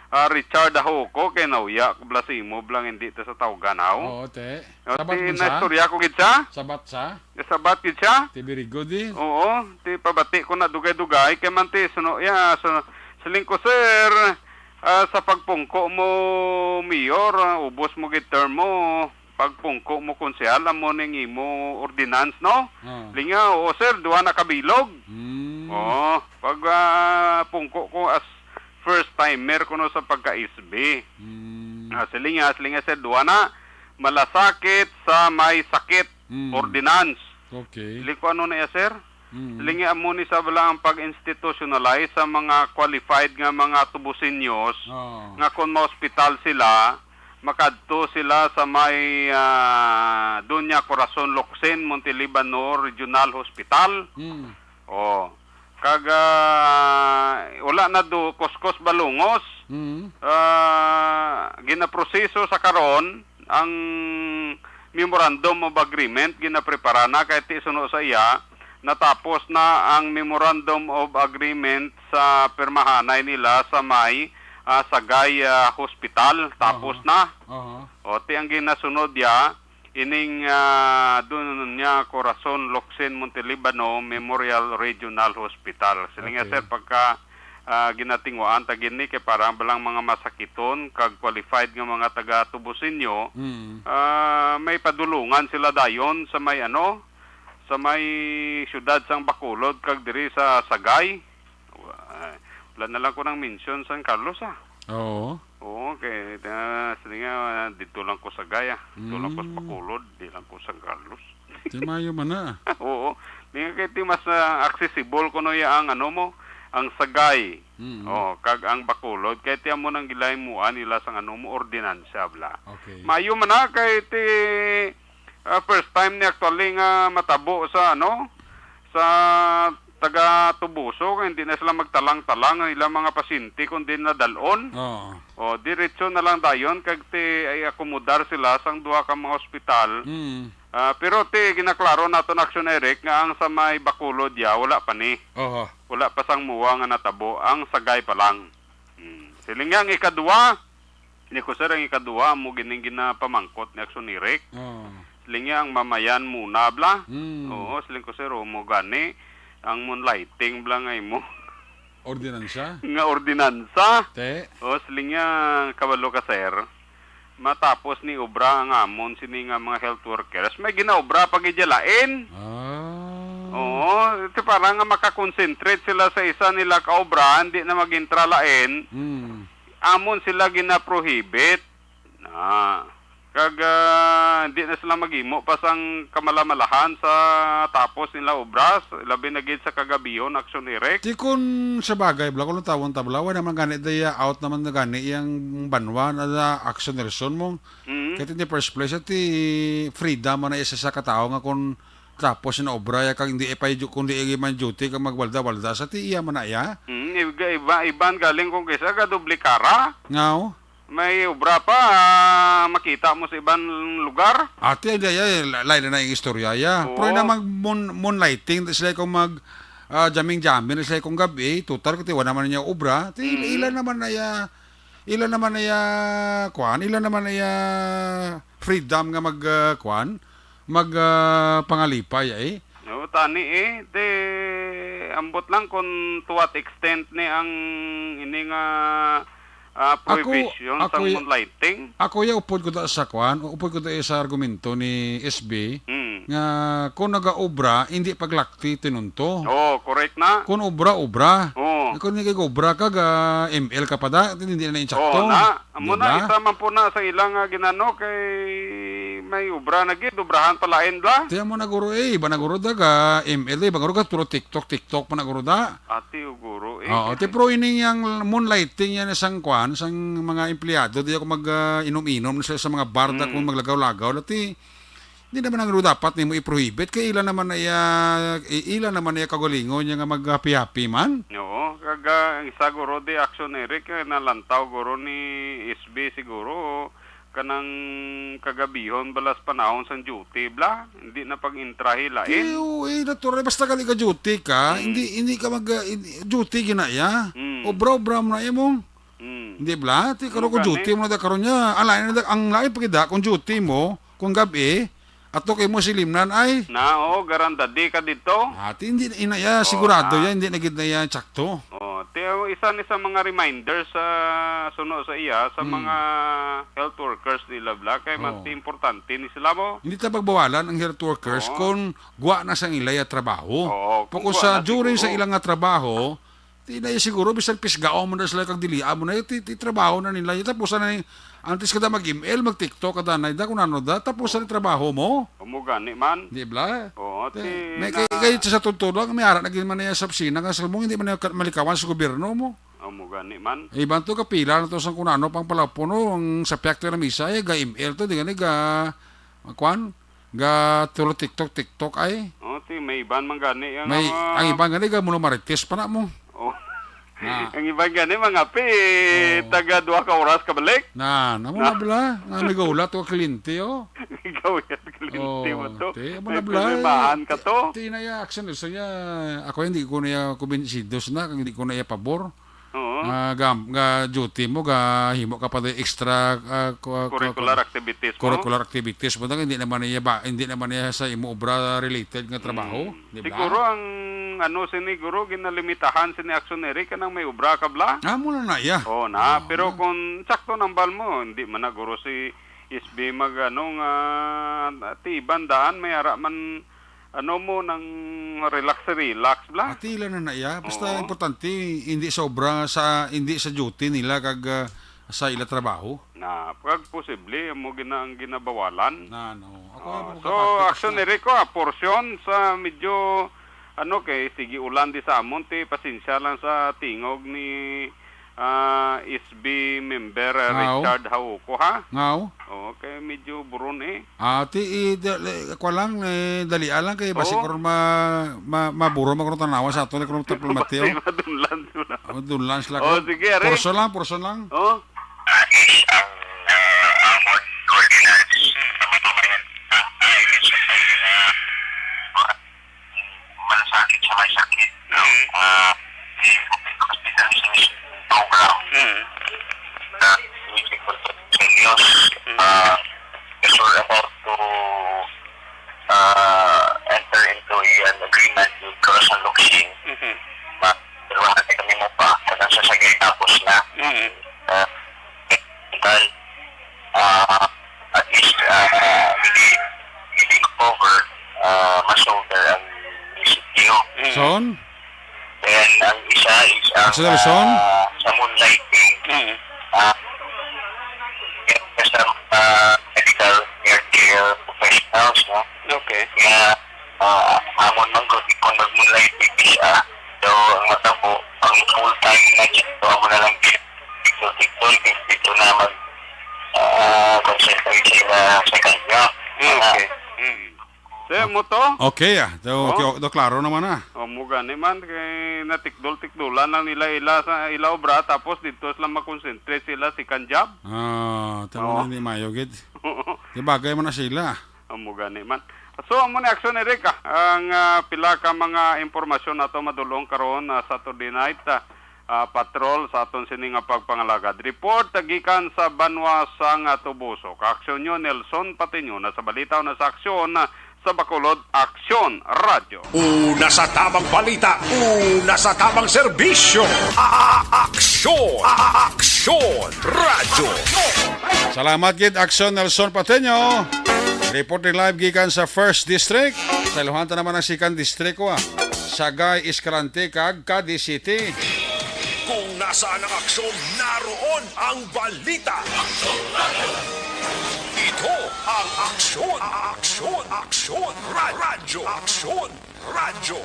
ah, Richard Ahuco, kay nauya ko bala sa imo, bala nga hindi ta sa tawgan, haw. Oo, te. O, Sabat ti, man sa? naistorya ko gid siya. Sabat sa? Sabat gid siya. Ti very good, eh. Oo, ti pabati ko na dugay-dugay, kay man ti, suno, ya, so, siling ko, "Sir, ah, sa pagpungko mo, mayor, ah, ubos mo gid term mo, pagpungko mo konsehal, amo ning imo ordinance, no?" Ah. Linga, "Oo, sir, duha na kabilog." Hmm. Oo, pag, ah, pungko ko as first timer kuno sa pagka-S B. Hmm. Ah, siling niya, siling niya, sir, duha na, malasakit sa may sakit, Hmm. ordinance. Okay. Siling ko, "Ano na iya, sir?" Hmm. Siling niya, "Amo ni sa bala ang pag-institutionalize sa mga qualified nga mga tubusinyos Oo. nga kung ma-hospital sila, makadto sila sa may, ah, Doña Corazon Locsin, Montelibano Regional Hospital." Hmm. Oh. Kag, ah, wala na do, kuskos balungos. Mm. Ah, ginaproseso sa karon ang Memorandum of Agreement, ginaprepara na kay ti suno sa iya, natapos na ang Memorandum of Agreement sa pirmahanay nila sa may, ah, Sagay, ah, Hospital. Tapos Aha. na. Aha. O, ti ang ginasunod ya, ining, ah, Doña Corazon Locsin Montelibano Memorial Regional Hospital. Siling niya, Okay. sir, pagka, ah, ginatinguhaan ta gini kay para balang mga masakiton kag qualified nga mga taga Tubusinyo, Mm. ah, may padulungan sila dayon sa may, ano, sa may siyudad sang Bacolod kag diri sa Sagay. Wa-, wala na lang ko nang mention San Carlos, ah. Oo. Oo, kay, ah, sila nga, ah, dito lang ko sa Sagay, ah. Dito lang ko sa Mm. Bacolod, di lang ko San Carlos. Di mayo man na. Oo. Di nga kay ti mas, ah, accessible kuno ya ang ano mo, ang Sagay. Mm. Oh, kag ang Bacolod. Kay ti amo nang gilahimuan nila sang ano mo, ordinansya, bla. Okay. Mayo man na kay ti, ah, first time ni actually nga matabo sa ano, sa taga Tubuso, nga hindi na sila magtalang-talang ang ilang mga pasyente, kundi nadal-on. Oo. O, diretso na lang dayon, kag ti, ay akomodar sila sang duha ka mga ospital. Mm. Ah, pero ti, ginaklaro naton, Action Eric, nga ang sa may Bacolod ya, wala pa ni. Oho. Wala pa sang muwa nga natabo, ang Sagay pa lang. Hmm. Siling niya ang ikadua, ni ko, sir, ang ikadua, amo gining ginapamangkot ni Action Eric. Oh. Siling niya ang mamayan muna, bla. Hmm. Oo, siling ko, sir, o, mo gani, ang moonlighting, bla, nga imo. Ordinansa? Nga ordinansa. Te? O, siling niya, kabalo ka, sir. Matapos ni obra ang amon sini nga mga health workers, may ginaobra pa gid ya lain. Ah. Oo, ito para nga makakonsentrate sila sa isa nila ka obra, hindi na magintra lain. Hmm. Amon sila ginaprohibit. Na. Kag, ah, hindi na sila maghimo pa sang kamalamalahan sa tapos nila obra, labi na gid sa kagabihon, Action Eric. Ti kun sa bagay, bla, kung tawon ta, bla, wala naman gani, day, ah, out naman na gani iyang banwa na, na Action Nelson mo. Mm. Kaya in the first place, ati freedom man na isa sa katao nga kung tapos na obra ya, kag hindi ipay, kung di man duty, kag magwalda-walda, sa ti iya man na iya. Mm, iba, iba, iban galing kung kisa ka doble kara. Ngaw? May obra pa, ah, makita mo sa iban lugar. Ati, ay, ay, ay, la-, lain na yung istorya ya. Oo. Pero na mag moon-, moonlighting, sila kung mag, ah, jamming-jamming, sila kung gabi, total, kati wala naman niya obra. Ti, Mm. ila naman na ya, ila naman na ya, kuan, ila naman na ya freedom nga mag, ah, kuan, mag, ah, pangalipay, eh. No, tani, eh, de, ambot lang kung to what extent ni ang ini nga, ah, Ako, prohibition ako sang y-, moonlighting. Ako ya upod ko ta sa kuan, upod ko ta sa argumento ni S B Mm. nga kung nagaobra, hindi paglakti tinunto. Oh, correct na. Kung obra, obra. Oh. Kung nagag-obra ka, ga M L ka pa da, hindi na insakto. Oh, na. Amo Di na, ba? Isa man po na sa ilang, ah, ginano kay may obra na gid, obrahan pa lain bla. Ti amo na guro, eh, iba na guro da ga M L, iba guro ga puro TikTok, TikTok pa na guro da. Ati o guro, eh, Oo, kay ti pro ini yang moonlighting yan sang kwan, sang mga empleyado, di ako mag, ah, inom-inom sa, sa mga bar da Mm. kung maglagaw-lagaw, lati, di naman ang guro dapat nimo i-prohibit, kay ila naman na iya, i-, ila naman na iya kaugalingon niya nga maghapi-hapi man. Oo, kag, ah, ang isa guro di Action Eric, eh, nalantaw guro ni S B siguro, kanang kagabihon balas panahon sang duty, bla? Hindi na pag-intrahi lain. Di, oo, eh, natural. Basta gali ka duty ka, Mm. hindi, hindi ka mag, ah, hindi, duty ginaya. Mm. Obra-obra mo na imo. Mm. Hindi, bla? Ti, karon Ano kung gani? duty mo na da karon niya. Ang lain na da, ang lain pa gid da, kung duty mo, kung gabi, ato kay mo silimnan ay. Na, oo, garantadi ka dito. Ati, hindi, ina, ya, Oo, sigurado na. yan, hindi na gid na yan, tsakto. Oh, ti, isa ni sa mga reminders sa suno sa iya, sa Hmm. mga health workers nila, bla, kay man Oo. ti importante ni sila mo. Hindi ta pagbawalan ang health workers Oo. kung gwa na sa ila ya trabaho. Oo, kung Kung gwa sa na during sa siguro. ila nga trabaho, ti na siguro, bisan pisgaon mo na sila kag dilian mo na, ti, ti trabaho na nila. Tapos na ni, antes kada mag-M L, mag-TikTok, kada na, da, kung ano da, tapos na trabaho mo. Amo gani man. Di bla? Oo, Ti, ti may na- kay, kay sa totoo lang, may ara na gid man niya sa opisina, nga sa mo, hindi man niya ka-, malikawan sa gobyerno mo. Amo gani man. Iban to, kapila na to sa kung ano, pang palapo, no, ang sa piyakto na misa, eh, ga M L to, di gani, ga, kwan, ga tulo TikTok, TikTok, ay. Oh, ti, may iban man gani ang, May, ah, ang iban gani, ga mulo marites pa na mo. Oh. Ah. Ang iban gani, mga pi, Oo. taga duha ka oras ka balik. Na, namo Na. na bla, nga may gaulat o kliyente, oh. Ikaw yan, kliyente Oh, mo to. Te, amo May na bla, eh. problemahan ka to. Te, te, na ya, action, gusto niya, ako hindi ko na ya kumbinsido na, hindi ko na ya pabor. Oo. Nga, ga, ga duty mo, ga himo ka pa di extra, ah, ku-, ku-, Curricular ku-, activities mo. curricular activities mo, hindi naman niya ba, hindi naman niya sa imo obra related nga trabaho, Mm. di ba? Siguro ang, ano, sini, guro, ginalimitahan sini Action Eric, kanang may obra ka bla? Ah, muna na, ya. Oo na. Ah, pero na. kung sakto nang bal mo, hindi man na, guro, si S B mag, ano, nga, ti iban daan, may ara man, ano mo, nang relax, relax bla? Ati, ila na na, ya. Basta Oo. importante, hindi sobra sa, hindi sa duty nila kag, ah, sa ila trabaho. Na, pag posible, mo gina-, ang ginabawalan. Na, no. Ako, Ah, ako so, kapati Action sa Eric, ah, portion sa medyo, ano, kay sige ulan di sa amon, ti, pasensya lang sa tingog ni, ah, S B member, ah, Ngaw. Richard Hauco, ha? Ngaw. O, Oh, kay medyo buron eh. Ah, ti, i-, da-, li-, kwa lang, eh, dalia lang kay basi Oo. karon ma-, ma-, maburo man karon tanawa sa aton, eh, karon tapos mati, oh. Madunlan, madunlan. Oh, dunlan sila Oh, karon. sige, are. Porso lang, porso lang. Oh. Ah, is ang, ah, amon ordinance sa mga bayan, ah, ay, sa mga, ah, malasakit sa may sakit, no? Mm. Ah, the hospitalization program Mm. na medical continuous, Mm. ah, we're about to, ah, enter into an agreement with Corazon Luxin. Mhm. Ma-, pero wala na kami mo pa, hanggang sa sagay tapos na. Mm. Ah, tal, ah, at least, ah, hindi, hindi covered, ah, ma-shoulder ang munisipyo. Mm. Son? Then, ang isa is ang, Action Nelson? ah, sa moonlighting. Mm. Ah, sa, ah, medical healthcare professionals, no? Okay. Kaya, ah, amon man gud kung nag-moonlighting siya, so, ang matabo, ang full-time na siya, so, amo na lang dito, dito, dito, dito na mag, ah, concentrate sila sa kanya. Mm, okay. Mm. Sir, mo to? Okay, ah. So, Oh? okay, oh, do, klaro naman, ah. O, mo gani man, kay natikdol-tikdolan lang nila ila sa ila obra, tapos dito sila makonsentrate sila second job. Ah, tama Oo. na, hindi mayo, gid. Di bagay man na sila. Amo gani man. So, amo ni Action Eric, ah, ang, ah, pila ka mga impormasyon nato madulong karon, ah, Saturday night, ah, ah, patrol sa aton sini nga pagpangalagad. Report, ah, gikan sa banwa sang, ah, Toboso. Ka-aksyon nyo, Nelson Patiño, na sa balita o na sa aksyon, ah, sa Bacolod, Aksyon Radyo. Una sa tamang balita, una sa tamang serbisyo. A-, a-, aksyon, a-, a-, aksyon, radyo. Salamat gid, Aksyon Nelson Pateño. Report ni live gikan sa First District. Sa iluhan ta naman ang Second District, wa. Sagay, Escalante, kag Cadiz City. Kung nasaan ang aksyon, naroon ang balita. Ito ang aksyon, aksyon, aksyon, ra-, radyo, aksyon, radyo.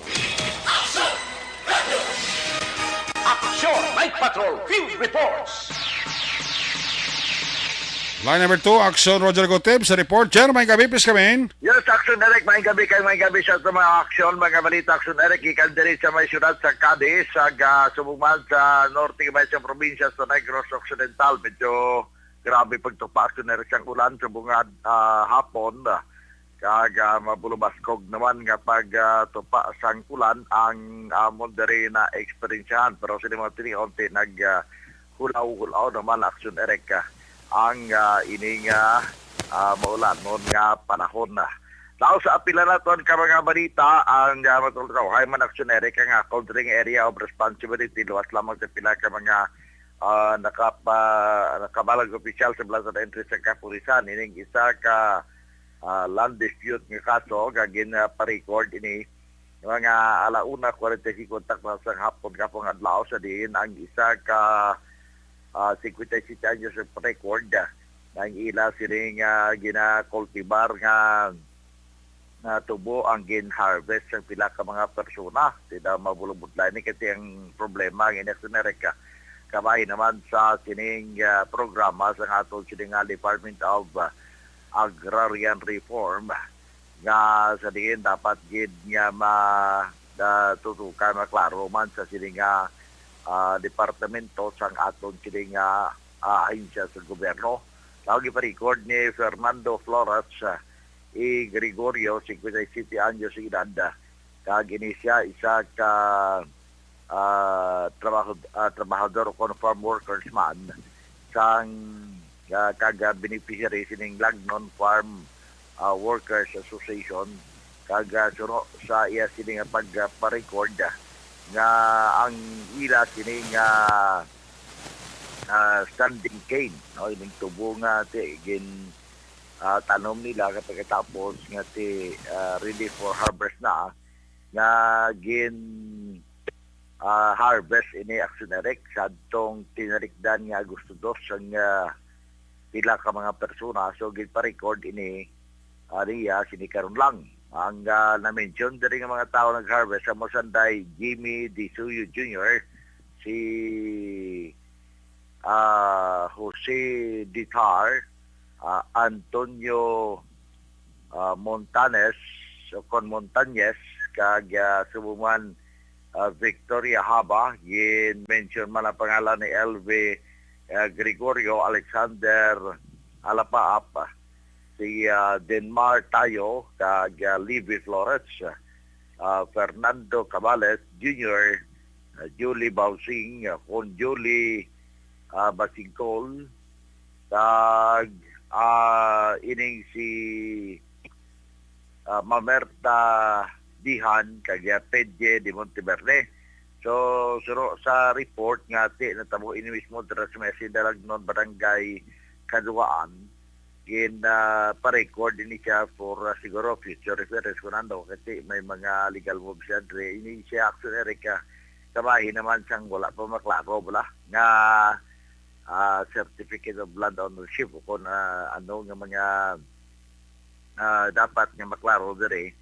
Aksyon! Night Patrol Field Reports! Line number two, Aksyon Roger Gutib sa report. Jer, may gabi, please come in. Yes, Aksyon Eric, may gabi kay may gabi sa mga aksyon, mga balita, Aksyon Eric, ikan diri sa may syudad sa Cadiz, sa ga-, subong man sa norte, may sa probinsya sa Negros Occidental. Medyo grabe pagtupa, Aksyon Eric, sang ulan, subong nga, ah, hapon, ah, kag, ah, mabulubaskog naman nga pag, ah, tupa sang ulan ang amon diri na eksperyensyahan. Pero sini mga tini, unti nag, ah, hulaw-hulaw naman, Aksyon Eric, ah, ang, ah, ining, ah, ah, maulanon nga panahon na. Now, sa apila naton ka mga balita, ang, ah, matulog hay man, Aksyon Eric, ang akon diri nga area of responsibility, luwas lamang sa pila ka mga, ah, nakapa-, nakabalag opisyal sa Balasan Entry sa Kapulisan. Ining isa ka, ah, land dispute nga kaso nga gin-record ini mga ala una kwarenta y cinco takna sang hapon, kapon nga adlaw, sa diin ang isa ka, ah, cincuenta y siete anyos ang record, ah, nga ang ila sining, ah, ginakultibar nga, nga tubo ang gin-harvest sang pila ka mga persona. Di daw mabulong-budlay ni, kay ang problema ang inex America. Kabahin naman sa sining, ah, programa sa aton sining, ah, Department of, ah, Agrarian Reform, nga sa diin dapat gid nga ma-, ah, tutukan, maklaro man sa sini nga, ah, departamento sang aton sini nga, ah, ahensya sa gobyerno. Tawag ipa-record ni Fernando Flores, ah, y Gregorio, cincuenta y siete anyos de edad, ah, kag ini siya isa ka, ah, trabaho-, ah, trabahador o kon farm workers man sang, ah, kag, ah, beneficiary sining Lagnon Farm, ah, Workers Association, kag, ah, suno sa iya sini nga pag, ah, pa-record, ah, nga ang ila sini nga, ah, standing cane, no, ining tubo nga ti-, gin, ah, tanom nila, kag pagkatapos nga ti-, ah, ready for harvest na, nga gin, ah, harvest ini, Aksyon Eric, sa adtong tinarikdan nga Agosto dos ang, ah, pila ka mga persona. So, ginpa-record ini, ah, niya, sini karon lang. Ang, ah, na-mention diri nga mga tawo nag-harvest, amo sanday Jimmy Disuyo Junior, si, ah, Jose Ditar, ah, Antonio, ah, Montanes o kon Montañez, kag, ah, subong man, ah, Victoria Haba, gin-mention man ang pangalan ni L V, ah, Gregorio, Alexander Alapaap, si, ah, Denmar Tayo, kag, ah, Livy Flores, ah, Fernando Cabales Junior, ah, Julie Bausing, ah, kon Julie, ah, Basingcol, kag, ah, ining si, ah, Mamerta Dihan, kag, ah, Pedye de Monteverde. So, suno sa report nga ti natabo ini mismo dira sa may Hacienda Lagnon, Barangay Kaduaan, gin, ah, pa-record ini siya for, ah, siguro future reference kung ano, kasi may mga legal moves siya dre. Ini siya, actually, Eric, ah, kabahin naman siyang wala pa maklaro, wala, nga, ah, certificate of land ownership o kung, ah, ano nga mga, ah, dapat nga maklaro diri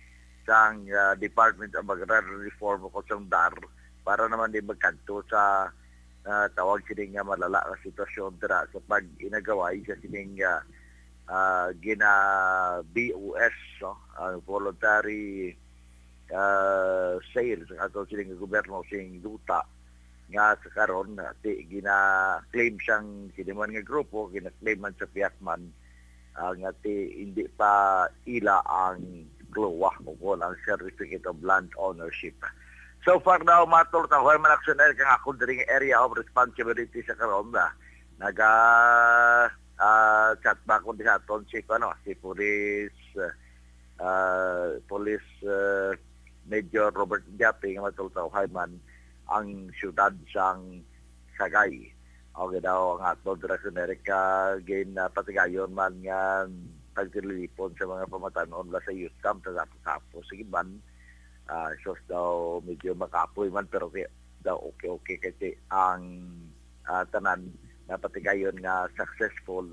sang, ah, Department of Agrarian Reform o kung sang DAR para naman di magkadto sa, ah, tawag sini nga malala nga sitwasyon dira sa pag-inagaway sa sining, ah, ah, gina-, B O S, no? Ang voluntary, ah, sale sa ato sining gobyerno sing duta nga sa karon, ah, ti-, gina-claim sang sini man nga grupo, gina-claim man sa pihakman, ah, nga ti-, hindi pa ila ang CLOA o kon ang Certificate of Land Ownership. So far daw, matol ta, huwag man aksyon ay kang ako diri nga area of responsibility sa karon ba. Naga, ah, chat ba ko diha aton si, ano, si Police, ah, Police, ah, Major Robert Japi nga matultaw man ang siyudad sang Sagay. Okay daw ang ato dira sa Amerika, gin, ah, patigayon man nga pagtililipon sa mga pamatanon la sa youth camp sa Tapo-Tapo. Sige man, ah, sus daw medyo makapoy man, pero kay, daw okay-okay kasi ang, ah, tanan napatigayon nga successful.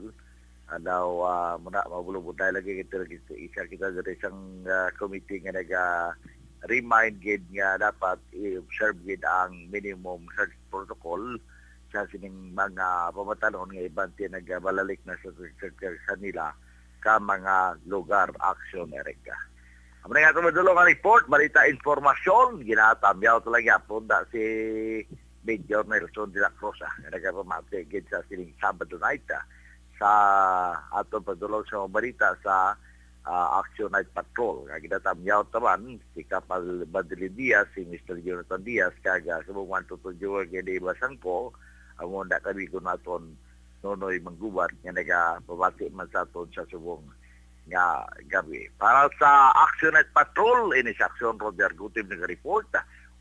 Ano, ah, muna, mabulubod tayo lagi kita, kita, isa kita diri sang, ah, committee nga naga-remind gid nga dapat i-observe gid ang minimum health protocol sa sining mga pamatanon nga iban ti nagabalalik na sa, sa, sa, sa nila ka mga lugar. Aksyon, Erica. Amo na nga ito, madulong ang report, balita, informasyon, ginatamyaw to lang yapon da si Major Nelson de la Cruz, ah, nga nagapamati gid sa sining Sabado night, ah, sa aton padulong sa mga balita sa, ah, Action Night Patrol. Nga ginatamyaw taman si Kapal Madeline Diaz, si Mister Jonathan Diaz, kag, ah, subong man Toto Joel Gede Basangko, ang mga kamigo naton Nonoy Manggubat nga nagapamati man sa aton sa subong nga gabi. Para sa Action Night Patrol, ini sa Aksyon, Roger Gutib nagareport.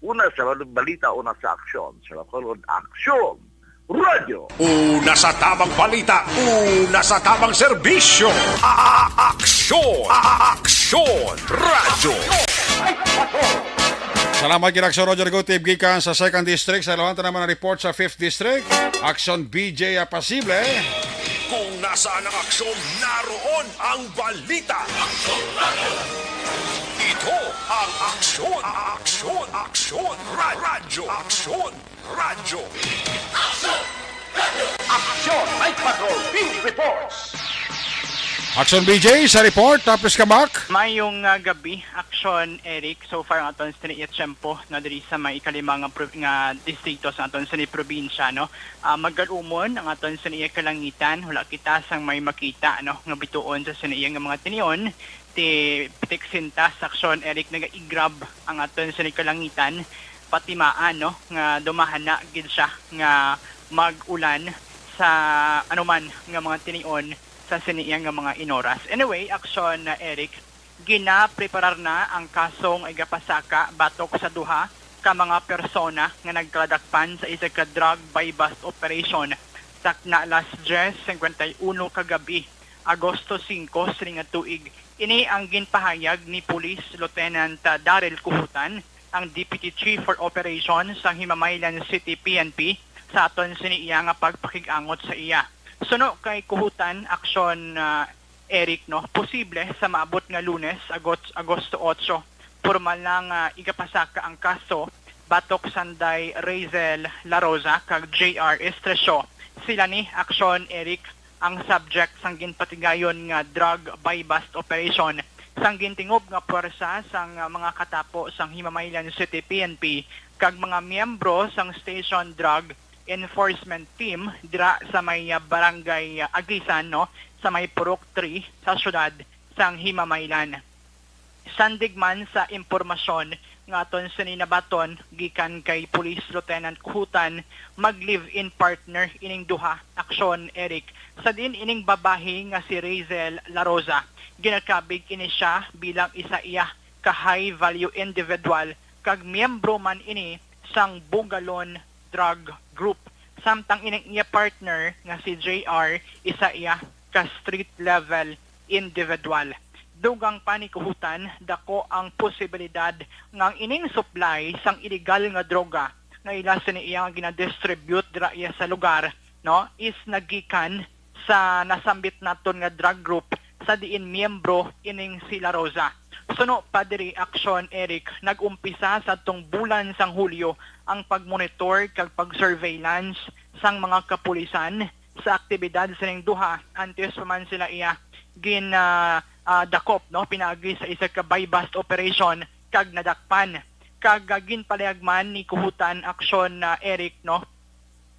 Una sa bal-, balita, una sa aksyon. Sa Bacolod, Aksyon Radyo. Una sa tamang balita, una sa tamang serbisyo. A-, a-, aksyon, a-, a-, aksyon Radyo. Salamat kay Aksyon Roger Gutib gikan sa Second District. Sa ilawan ta naman ang report sa Fifth District. Aksyon B J Apasible. Kung nasaan ang aksyon, naroon ang balita. Ito ang Aksyon, Aksyon, Aksyon, Ra-, Radyo, Aksyon Radyo. Aksyon Night Patrol Field Reports. Aksyon B J sa report, tapos ka, Mac? Mayong, ah, gabi, Aksyon Eric. So far, ang aton sa tiyempo na diri sa may ikalima nga pro-, nga distrito sa aton sa probinsya, no? Ah, magalumon ang aton sa iya kalangitan, wala kita sang may makita, no, nga bituon sa siniya nga mga tinion. Ti pitik sinta sa aksyon, Eric, nagaigrab ang aton sa kalangitan, patimaan, no, nga dumahana gid siya nga mag-ulan sa anuman nga mga tinion sa siniya nga mga inoras. Anyway, aksyon na, Eric, ginapreparar na ang kasong igapasaka batok sa duha ka mga persona nga nagkaladakpan sa isa ka drug buy-bust operation takna alas dyes singkwenta y uno kagabi, Agosto singko, sining nga tuig. Ini ang ginpahayag ni Police Lieutenant, ah, Daryl Kuhutan, ang Deputy Chief for Operations sang Himamaylan City P N P, sa aton sini iya nga pagpakig-angot sa iya. Suno kay Kuhutan, aksyon, ah, Eric, no, posible sa maabot nga Lunes, Agos-, Agosto otso, pormal na nga igapasaka ang kaso batok sanday Razel La Rosa kag J R Estrecio. Sila ni, aksyon, Eric, ang subject sang ginpatigayon nga drug buy-bust operation sang gintingob nga puwersa sang, ah, mga katapo sang Himamaylan City P N P kag mga miyembro sang Station Drug Enforcement Team dira sa may, ah, Barangay, ah, Agisan, no, sa may Purok three sa siyudad sang Himamaylan. Sandig man sa impormasyon nga aton sini nabaton gikan kay Police Lieutenant Kuhutan, mag-live-in partner ining duha, Aksyon Eric. Sa diin ining babayi nga si Razel Larosa, ginakabig ini siya bilang isa iya ka high value individual kag miyembro man ini sang Bugalon Drug Group. Samtang ining iya partner nga si J R, isa iya ka street level individual. Dugang pa ni Kuhutan, dako ang posibilidad nga ang ining supply sang iligal nga droga nga ila sini iya nga ginadistribute dira iya sa lugar, no, is nagikan sa nasambit naton nga drug group sa diin miyembro ining si La Rosa. Suno pa diri, Aksyon Eric, nag-umpisa sa tong bulan sang Hulyo ang pagmonitor kag pag-surveillance sang mga kapulisan sa aktibidad sining duha antes pa man sila iya gin, ah, ah, dakop, no, pinaagi sa isa ka buy-bust operation kag nadakpan. Kag, ah, ginpalayag man ni Kuhutan, Aksyon, ah, Eric, no,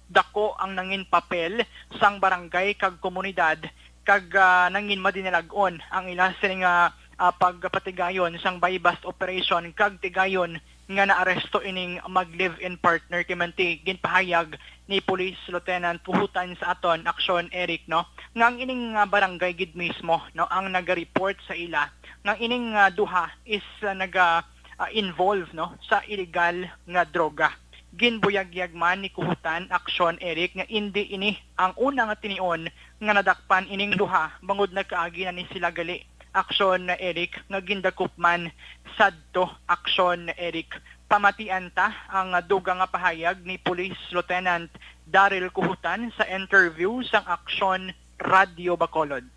dako ang nangin papel sang barangay kag komunidad kag, ah, nangin madinalag-on ang ila sini nga, ah, pagpatigayon sang buy-bust operation kag tigayon nga naaresto ining mag-live-in partner, kay manti ginpahayag ni Police Lieutenant Kuhutan sa aton, Aksyon Eric, no, nga ang ining, ah, barangay gid mismo, no, ang naga-report sa ila nga ining, ah, duha is, ah, naga, ah, involve, no, sa illegal nga droga. Ginbuyagyag man ni Kuhutan, Aksyon Eric, nga indi ini ang una nga tinion nga nadakpan ining duha, bangod nagkaagi na ni sila gali, Aksyon Eric, nga gindakop man sadto, Aksyon Eric. Pamatian ta ang dugang nga pahayag ni Police Lieutenant Daryl Kuhutan sa interview sang Aksyon Radyo Bacolod. Ang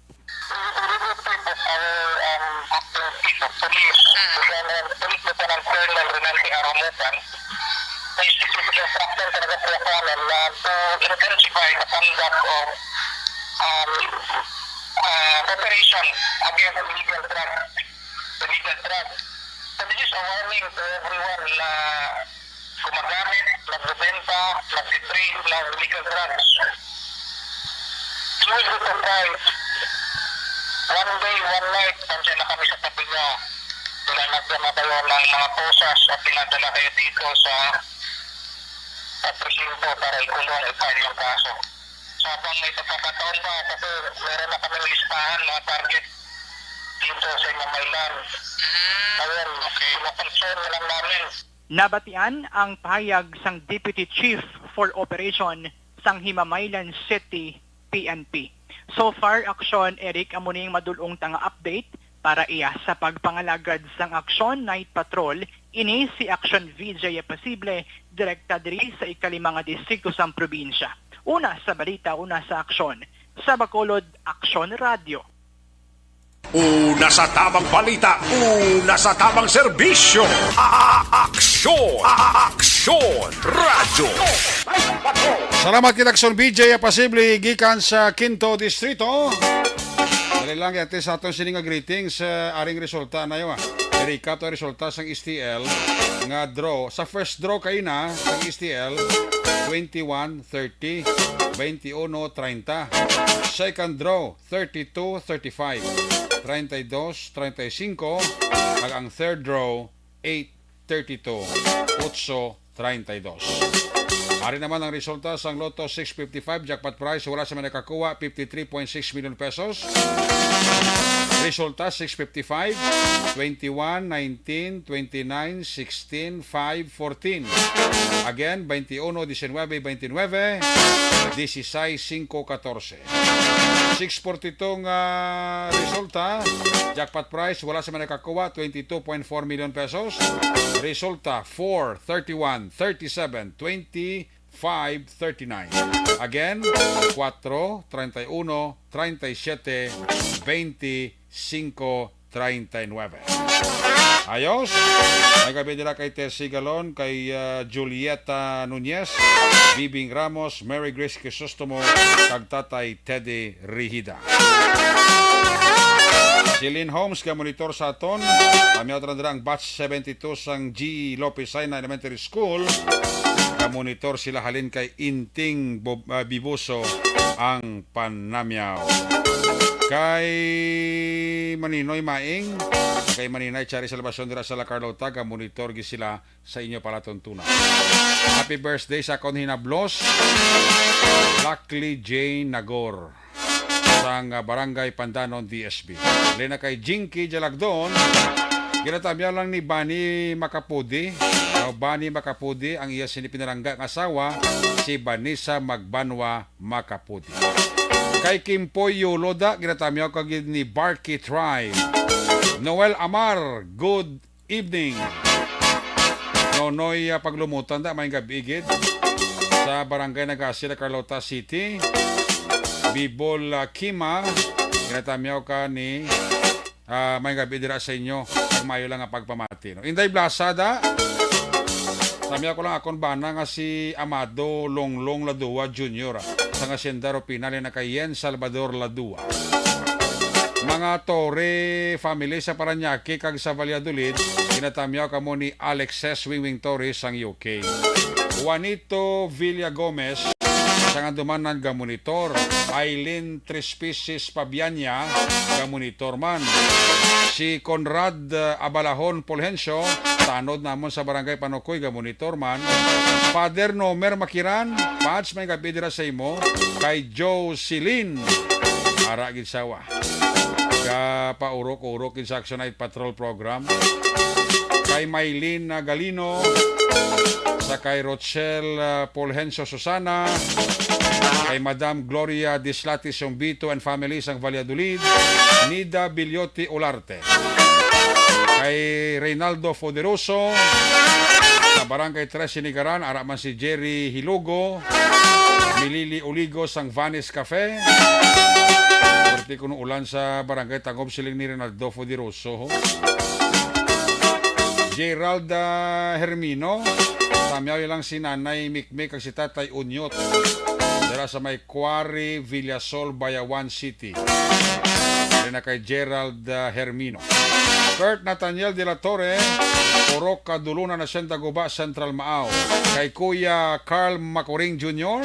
acting chief of police, General Police Lieutenant Colonel Renante Aramutan, may specific instruction talaga sa kanan na to intensify the conduct of, um, uh, operation against illegal drugs. Illegal drugs. So this is a warning to everyone na gumagamit, nagbebenta, nagtitrade ng illegal drugs. You will be surprised. One day, one night, nandiyan na kami sa tabi niya. Wala na siya matayo ng mga cosas at pinadala kayo dito sa, sa presinto para ikulong, i-file yung kaso. So, habang may pagkakataon pa, kasi meron na kami listahan, mga target dito sa Imamaylan. Mm, ayun, okay. Pinapansin na lang namin. Nabatian ang pahayag sang Deputy Chief for Operation sang Himamaylan City P N P. So far, Aksyon Eric, amo ning madul-ong ta nga update para iya sa pagpangalagad sang Aksyon Night Patrol. Ini si Aksyon V J Apasible, direkta diri sa ikalima nga distrito sang probinsya. Una sa balita, una sa aksyon, sa Bacolod, Aksyon Radyo. Una sa tamang balita, una sa tamang serbisyo. A-, a-, aksyon, a-, a-, aksyon, radyo. Salamat kay Aksyon V J Apasible gikan sa Quinto Distrito. Dali lang, yati sa aton sini nga greetings, eh, aring resulta na yun, ah. I-recap to resulta sang S T L nga draw. Sa first draw kaina sang S T L, twenty-one, thirty, twenty-uno, treinta. Second draw, thirty-two, thirty-five, treinta y dos, treinta y cinco, kag ang third draw, eight, thirty-two, otso, treinta y dos. Ari naman ang resulta sang Lotto six fifty-five jackpot prize, wala sa may nakakuha, fifty-three point six million pesos. Resulta, six fifty-five, twenty-one, nineteen, twenty-nine, sixteen, five, fourteen. Again, twenty-uno, diecinueve, veintinueve, dieciséis, cinco, catorce. Six forty-two nga resulta, jackpot prize, wala sa may nakakuha, twenty-two point four million pesos. Resulta, four, thirty-one, thirty-seven, twenty, five, thirty-nine. Again, cuatro, treinta y uno, treinta y siete, veinticinco, treinta y nueve. Ayos. May gabi dira kay Tessie Galon, kay, ah, Julieta Nunez, Bibing Ramos, Mary Grace Crisostomo, kag Tatay Teddy Rihida. Si Lynn Holmes ka monitor sa aton. Kami ato dira ang batch seventy-two sang G Lopez Saina Elementary School. Ka monitor sila halin kay Inting Bob-, ah, Bibuso ang panamyaw. Kay Maninoy Maing, kay Maninay Chari Salvacion dira sa La Carlota, ka monitor gi sila sa inyo palatuntunan. Happy birthday sa akon hinablos, Luckily Jane Nagor, sang, ah, Barangay Pandanon, D S B. Lina kay Jinky Jalagdon, ginatamyaw lang ni Bani Makapudi. Now, Bani Makapudi, ang iya sini pinalangga nga asawa, si Vanessa Magbanwa Makapudi. Kay Kimpoy Yulo da, ginatamyaw ka gid ni Barky Tribe. Noel Amar, good evening. Nonoy, ah, Paglumutan da, may gabi gid. Sa Barangay Nagasi, La Carlota City. Bibol, ah, Kima, ginatamyaw ka ni, ah, may gabi dira sa inyo. Ang maayo lang nga pagpamati, no? Inday Blasada, tamyaw ko lang akon bana nga si Amado Longlong Ladua Junior, ah, sa nga Hacienda Rupina, lina kay Yen Salvador Ladua. Mga Torre family sa Parañaque kag sa Valladolid, ginatamyaw kamo ni Alexis Wingwing Torres sang U K. Juanito Villa Gomez sang Andumanan ga monitor. Aileen Trespisis Pabianya ga monitor man. Si Conrad, uh, Abalahon Polhencio, tanod namon sa Barangay Panukoy ga monitor man. Father Nomer Makiran, Pads, may gabi dira sa imo. Kay Joe Silin, ara gid sawa. Gapaurok-urok gid sa Action Night Patrol Program. Kay Mylene, ah, Galino, sa kay Rochelle, ah, Fulgencio Susana, kay Madam Gloria Dislati Sumbito and family sang Valladolid, Nida Bilyote Olarte. Kay Reynaldo Foderoso, sa Barangay Tres Sinigaran, ara man si Jerry Hilugo, Milili Uligo sang Vanis Cafe. Perti kuno ulan sa Barangay Tangob, siling ni Reynaldo Foderoso, ho. Gerald, ah, Hermino, tamyaw lang si Nanay Mikmik kag si Tatay Unyot. Dira sa may Quarry, Villasol, Bayawan City. Diri na kay Gerald, ah, Hermino. Kurt Nathaniel de la Torre, Purok Kadulunan, Hacienda Guba, Central Maao. Kay Kuya Carl Macuring Junior,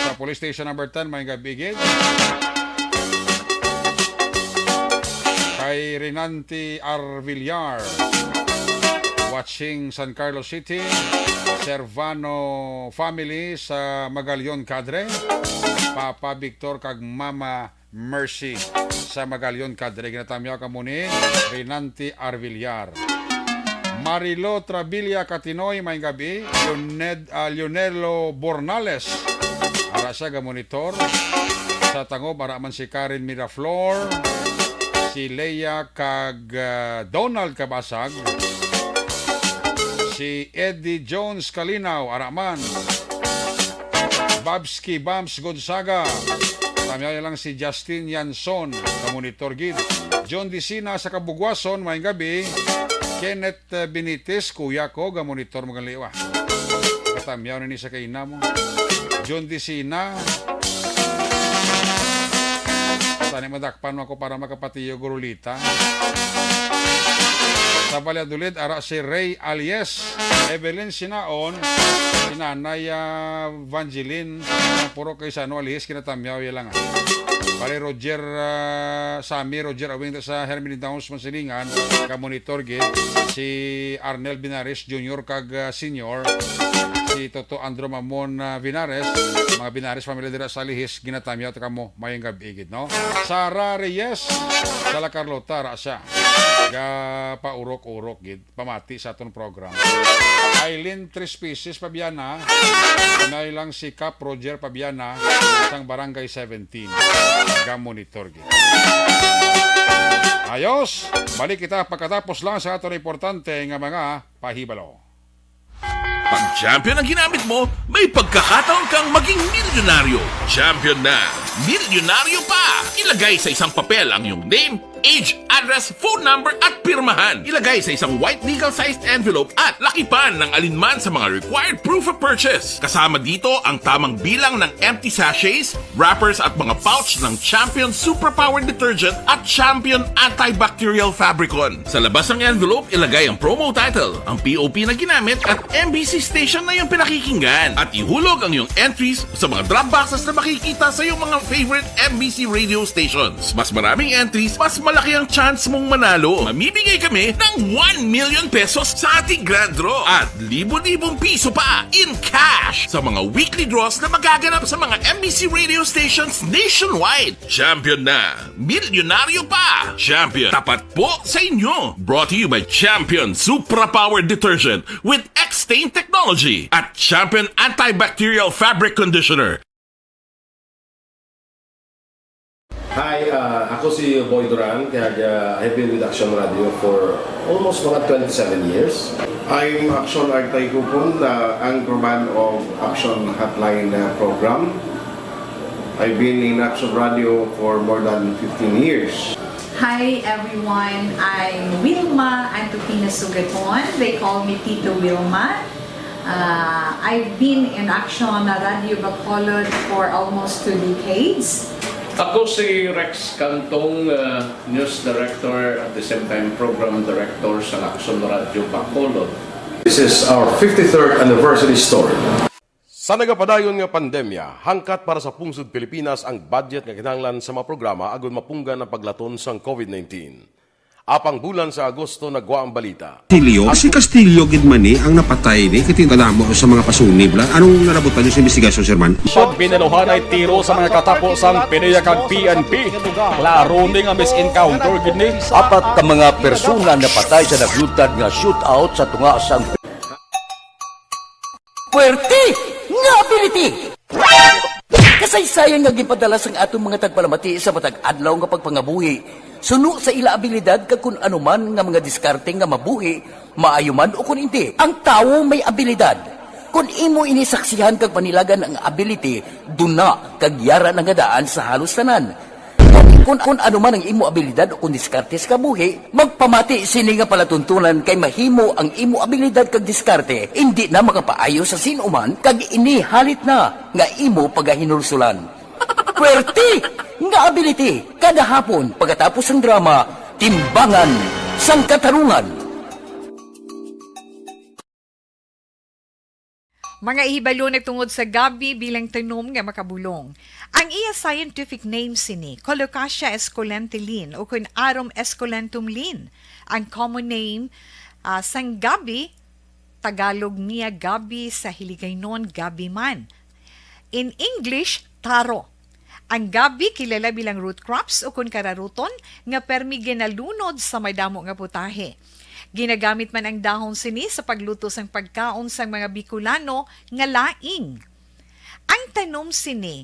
sa Police Station Number Ten, may gabi gid. Kay Renante Arvillar, watching San Carlos City. Servano family sa Magallon Cadre, Papa Victor kag Mama Mercy sa Magallon Cadre. Ginatamyaw kamo ni Renante Arvillar. Marilo Trabilia Katinoy, may gabi. Leoned-, ah, Leonelo Bornales, ara siya ga monitor. Sa Tangob, ara man si Karen Miraflor, si Leia kag, ah, Donald Kabasag, si Eddie Jones Kalinaw, ara man. Babski Bams Gonzaga. Tamyaw lang si Justin Yanson, ga monitor gid. John Dicina sa Kabugwason, may gabi. Kenneth, eh, Benitez, kuya ko, ga monitor mo gali, wa. Katamyaw na ni sa kaina mo. John Dicina. Tani madakpan mo ako para makapatiyo, Gurulita. Sa Valladolid, ara si Ray Alies. Evelyn Sinaon, si Nanay, ah, Vangeline, ang puro kay Sano Alihis, kinatamyaw ya lang, ah. Pare Roger, ah, Sammy, Roger Awing sa Herminie Downs, Mansilingan, ka monitor gid, si Arnel Binares Junior kag, ah, Senior, si Toto Andro Mamon, ah, Binares, mga Binares family dira sa Alihis, ginatamyaw ta kamo, mayong gabi gid, no? Sara Reyes, sa La Carlota, ra siya. Gapaurok-urok gid. Pamati sa aton program. Aileen Tres Pieces Pabiana, kanay lang si Cap Roger Pabiana, sang Barangay seventeen. Ga-monitor gid. Ayos! Balik kita pagkatapos lang sa aton importante nga mga pahibalo. Pag champion ang ginamit mo, may pagkakataon kang maging milyonaryo. Champion na, milyonaryo pa! Ilagay sa isang papel ang iyong name, Age, address, phone number at pirmahan. Ilagay sa isang white legal-sized envelope at lakipan ng alinman sa mga required proof of purchase. Kasama dito ang tamang bilang ng empty sachets, wrappers at mga pouch ng Champion Superpower Detergent at Champion Antibacterial Fabricon. Sa labas ng envelope, ilagay ang promo title, ang P O P na ginamit at M B C station na iyong pinakikinggan. At ihulog ang iyong entries sa mga drop boxes na makikita sa iyong mga favorite M B C radio stations. Mas maraming entries, mas malaki ang chance mong manalo. Mamimigay kami ng one million pesos sa ating grand draw at libo-libong piso pa in cash sa mga weekly draws na magaganap sa mga M B C radio stations nationwide. Champion na! Milyonaryo pa! Champion, tapat po sa inyo! Brought to you by Champion Supra Power Detergent with X-Stain Technology at Champion Antibacterial Fabric Conditioner. Hi, ah, ako si Boy Duran, kag, ah, I've been with Action Radio for almost mga twenty-seven years. I'm Action Artay Kupon, the anchorman of Action Hotline, ah, program. I've been in Action Radio for more than fifteen years. Hi everyone, I'm Wilma Antupina Sugaton. They call me Tito Wilma. Uh, I've been in Action Radio Bacolod for almost two decades. Ako si Rex Cantong, uh, news director, at the same time program director sa Action Radio Bacolod. This is our fifty-third anniversary story. Sa nagapadayon nga pandemya, hangkat para sa pungsod Pilipinas ang budget nga kinahanglan sa mga programa agud mapunggan ang paglaton sang COVID nineteen. Apang bulan sa Agosto nagwa ang balita. Castillo, si Castillo gid man ni ang napatay ni, kay kadamo sa mga pasunib la. Anong nalabutan niyo sa investigasyon, Sir Man? Pagbinaluhan ay tiro sa mga katapo sang PDEA kag P N P. Klaro ni nga mis-encounter gid ni. Apat ka mga persona napatay sa naglutad nga shootout sa tunga sang Puwerte nga ability! Kasaysayan nga ginpadala sang aton mga tagpalamati sa matag adlaw nga pagpangabuhi, suno sa ila abilidad kag kun ano man nga mga diskarte nga mabuhi, maayo man o kun indi. Ang tawo may abilidad. Kun imo ini saksihan kag panilagan ang ability, duna kag yara na nga daan sa halos tanan. Kun, kun ano man ang imo abilidad o kun diskarte sa kabuhi, magpamati sini nga palatuntunan kay mahimo ang imo abilidad kag diskarte indi na makapaayo sa sin-o man kag ini halit na nga imo pagahinulsulan. Puwerte nga ability kada hapon pagkatapos sang drama, Timbangan sang Katarungan. Mga hibalo nagtungod sa gabi bilang tanom nga makabulong. Ang iya scientific name sini, Colocasia esculenta Lin, ukon Arum esculentum Lin. Ang common name, ah, sang gabi, Tagalog niya gabi, sa Hiligaynon gabi man. In English, taro. Ang gabi kilala bilang root crops ukon kararuton nga permi ginalunod sa madamo nga putahe. Ginagamit man ang dahon sini sa pagluto sang pagkaon sang mga Bicolano nga laing. Ang tanom sini,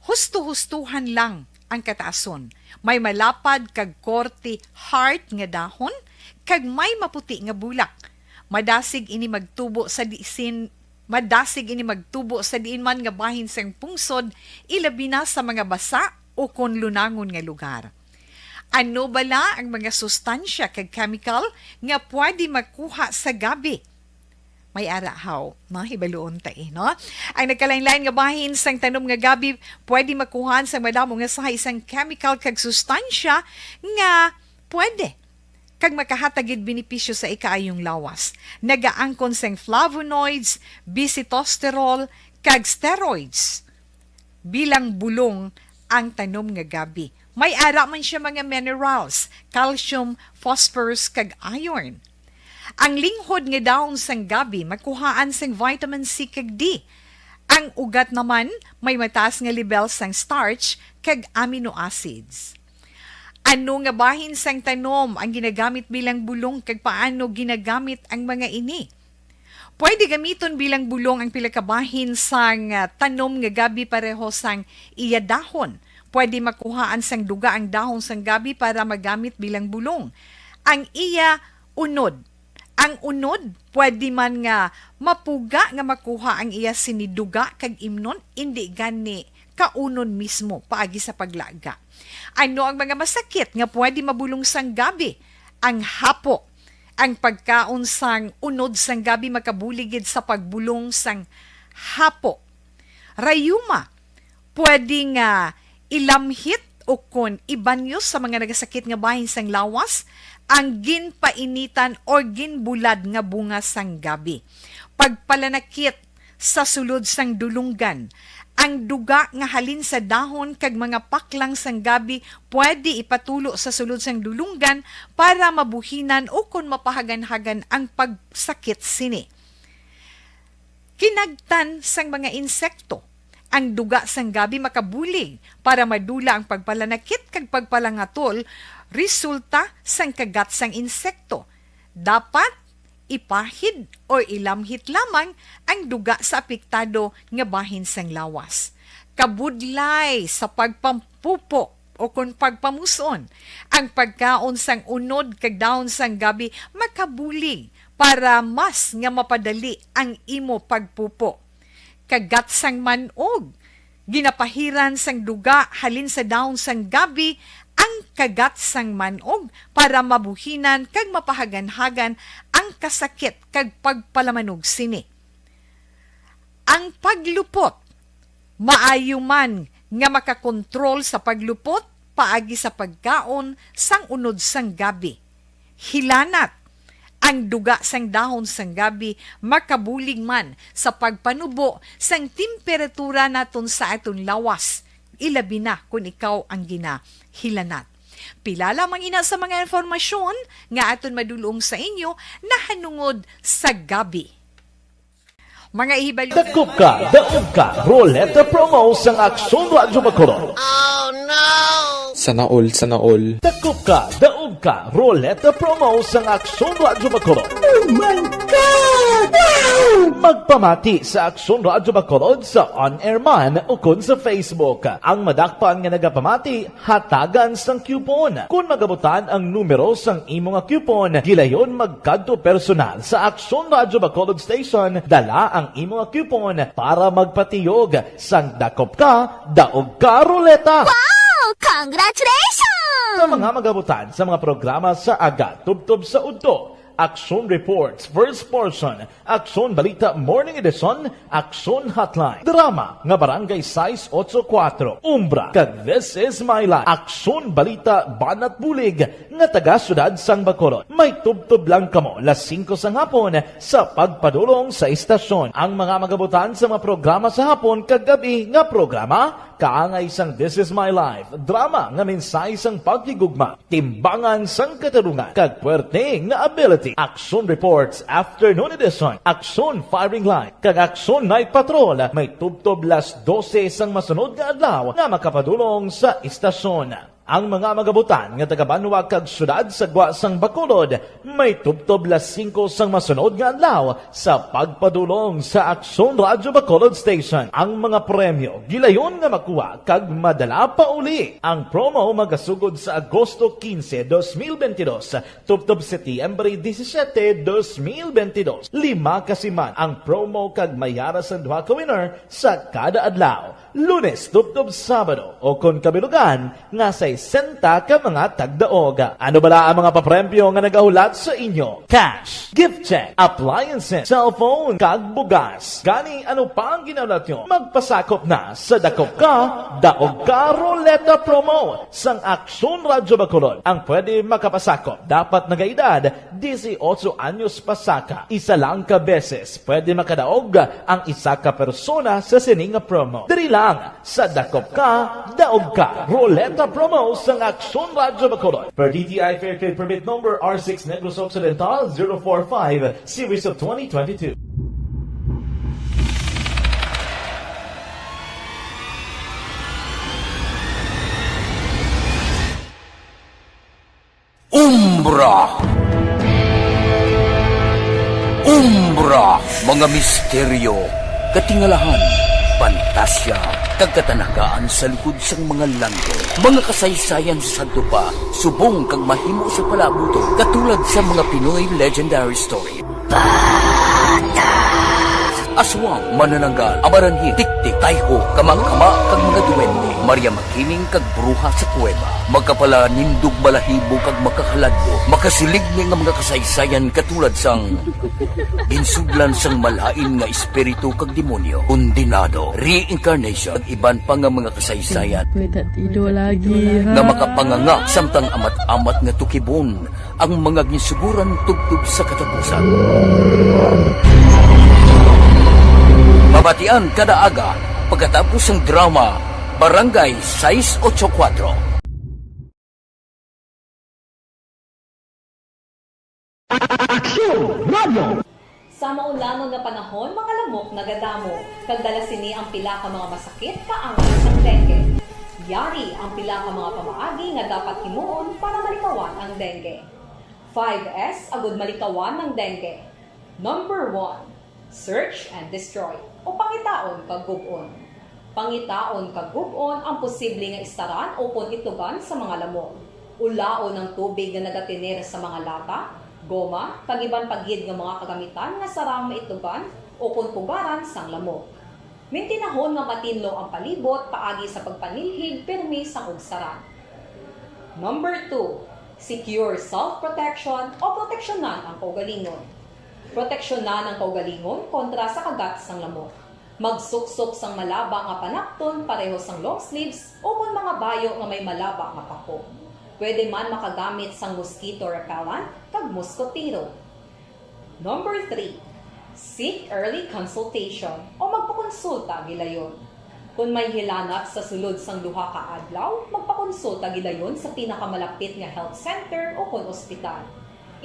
husto-hustohan lang ang kataason. May malapad kag korte heart nga dahon kag may maputi nga bulak. Madasig ini magtubo sa disin Madasig ini magtubo sa diin man nga bahin sang pungsod, ilabi na sa mga basa o kon lunangon nga lugar. Ano bala ang mga sustansya kag chemical nga pwede makuha sa gabi? May ara haw, no? Hibaluon ta, eh, no? Ang nagkalain-lain nga bahin sang tanom nga gabi pwede makuhaan sang madamo nga sahi sang chemical kag sustansya nga pwede kag makahatag gid benepisyo sa ikaayong lawas. Nagaangkon sing flavonoids, bisitosterol, kag steroids bilang bulong ang tanom nga gabi. May ara man siya mga minerals, calcium, phosphorus, kag iron. Ang linghod nga dahon sang gabi makuhaan sing vitamin C kag D. Ang ugat naman may mataas nga lebel sang starch kag amino acids. Ano nga bahin sang tanom ang ginagamit bilang bulong, kag paano ginagamit ang mga ini? Pwede gamiton bilang bulong ang pila ka bahin sang, ah, tanom nga gabi pareho sang iya dahon. Pwede makuhaan sang duga ang dahon sang gabi para magamit bilang bulong. Ang iya unod. Ang unod pwede man nga mapuga nga makuha ang iya sini duga kag imnon, indi gani kaunon mismo paagi sa paglaga. Ano ang mga masakit nga pwede mabulong sang gabi? Ang hapo. Ang pagkaon sang unod sang gabi makabulig gid sa pagbulong sang hapo. Rayuma, pwede nga ilamhit o kon ibanyos sa mga nagasakit nga bahin sang lawas ang ginpainitan or ginbulad nga bunga sang gabi. Pagpalanakit sa sulod sang dulonggan. Ang duga nga halin sa dahon kag mga paklang sang gabi pwede ipatulo sa sulod sang dulonggan para mabuhinan o kon mapahaganhagan ang pagsakit sini. Kinagtan sang mga insekto. Ang duga sang gabi makabulig para madula ang pagpalanakit kag pagpalangatol resulta sang kagat sang insekto. Dapat ipahid o ilamhit lamang ang duga sa apektado nga bahin sang lawas. Kabudlay sa pagpampupo o kon pagpamuson, ang pagkaon sang unod kag dahon sang gabi makabulig para mas nga mapadali ang imo pagpupo. Kagat sang man-og. Ginapahiran sang duga halin sa dahon sang gabi ang kagat sang man-og para mabuhinan kag mapahaganhagan ang kasakit kag pagpalamanog sini. Ang paglupot. Maayo man nga makakontrol sa paglupot paagi sa pagkaon sang unod sang gabi. Hilanat. Ang duga sang dahon sang gabi makabulig man sa pagpanubo sang temperatura naton sa aton lawas, ilabi na kon ikaw ang ginahilanat. Pila lamang ina sa mga impormasyon nga aton madulong sa inyo nahanungod sa gabi. Mga ihibalo. Dakop ka, daog ka, Roleta Promo sang Aksyon Radyo Bacolod. Sana all, sana all. Dakop ka, daog ka, Roleta Promo sang Aksyon Radyo Bacolod. Oh my God! Wow! Magpamati sa Aksyon Radyo Bacolod sa on-air man ukon sa Facebook. Ang madakpan nga nagapamati, hatagan sang coupon. Kon magabutan ang numero sang imo nga coupon, gilayon magkadto personal sa Aksyon Radyo Bacolod Station, dala ang imo nga coupon para magpatiyog sang dakop ka, daog ka, Roleta! Wow! Congratulations! Sa mga magabutan sa mga programa sa aga tubtob sa udto, Aksyon Reports, First Portion, Aksyon Balita Morning Edition, Aksyon Hotline, drama nga Barangay sais ocho kuwatro, Umbra, kag This Is My Life, Aksyon Balita Banat Bulig nga taga Siyudad sang Bacolod. May tubtob lang kamo las singko sang hapon sa pagpadulong sa istasyon. Ang mga magabutan sa mga programa sa hapon kag gab-i nga programa, kaangay sang This Is My Life, drama nga mensahe sang paghigugma, timbangan sang katarungan, kag puwerte nga ability. Aksyon Reports, Afternoon Edition, Aksyon Firing Line, kag Aksyon Night Patrol may tubtob las dose sang masunod nga adlaw nga makapadulong sa istasyon. Ang mga magabutan nga taga-banwa kag siyudad sa gwa sang Bacolod may tubtob las singko sang masunod nga adlaw sa pagpadulong sa Aksyon Radyo Bacolod Station. Ang mga premyo gilayon nga makuha kag madala pa uli. Ang promo magasugod sa Agosto quince, dos mil veintidós, tubtob Setyembre disisiete, dos mil veintidós. Lima ka siman ang promo kag may ara sang duha ka winner sa kada adlaw. Lunes tubtob Sabado, o kon kabilugan nga sesenta ka mga tagdaog. Ano bala ang mga papremyo nga nagahulat sa inyo? Cash, gift check, appliances, cellphone, kag bugas. Gani, ano pa ang ginahulat nyo? Magpasakop na sa Dakop Ka, Daog Ka Roleta Promo sang Aksyon Radyo Bacolod. Ang pwede makapasakop dapat nagaedad dieciocho anyos pasaka. Isa lang ka beses pwede makadaog ang isa ka persona sa sini nga promo. Diri lang sa Dakop Ka, Daog Ka Roleta Promo sang Aksyon Radyo Bacolod. Per D T I Fair Trade Permit Number R six Negros Occidental zero four five, Series of twenty twenty-two. Umbra. Umbra, mga misteryo, katingalahan, pantasya, kag katanagaan sa lugod sang mga langit. Mga kasaysayan sa sadto pa, subong kag mahimo sa palaabuton, katulad sa mga Pinoy legendary story. Aswang, manananggal, amaranhil, tiktik, tayho, kamakama, kag mga duwende. Maria Makiling kag bruha sa kuweba. Makapalanindog balahibo kag makahaladlo. Makasiligni nga mga kasaysayan katulad sang ginsudlan sang malain nga espiritu kag demonyo, kondenado, reincarnation, kag iban pa nga mga kasaysayan May tatido lagi, ha? Nga makapanganga samtang amat-amat nga tukibon ang mga ginsuguran tubtob sa katapusan. Mabatian kada aga pagkatapos sang drama Barangay sais ocho kuwatro. Aksyon Radio! Sa maulamang nga panahon, mga lamok nagadamo, kag dala sini ang pila ka mga masakit kaangay sang dengue. Yari ang pila ka mga pamaagi nga dapat himuon para malikawan ang dengue. Five S agud malikawan ang dengue. Number one, search and destroy, o pangitaon kag gub-on. Pangitaon kag gub-on ang posible nga istaran ukon itlogan sa mga lamok. Ulaon ang tubig nga nagatener sa mga lata, goma, kag iban pa gid nga mga kagamitan nga sarang maitlogan ukon pugaran sang lamok. Mintinahon nga matinlo ang palibot paagi sa pagpanilhig pirmi sang ugsaran. Number two, secure self-protection o proteksyonan ang kaugalingon. Proteksyonan ang kaugalingon kontra sa kagat sang lamok. Magsuksok sang malaba nga panapton pareho sang long sleeves ukon mga bayo nga may malaba nga pako. Pwede man makagamit sang mosquito repellent kag moskotero. Number three, seek early consultation o magpakonsulta gilayon. Kon may hilanat sa sulod sang duha ka adlaw, magpakonsulta gilayon sa pinakamalapit nga health center ukon ospital.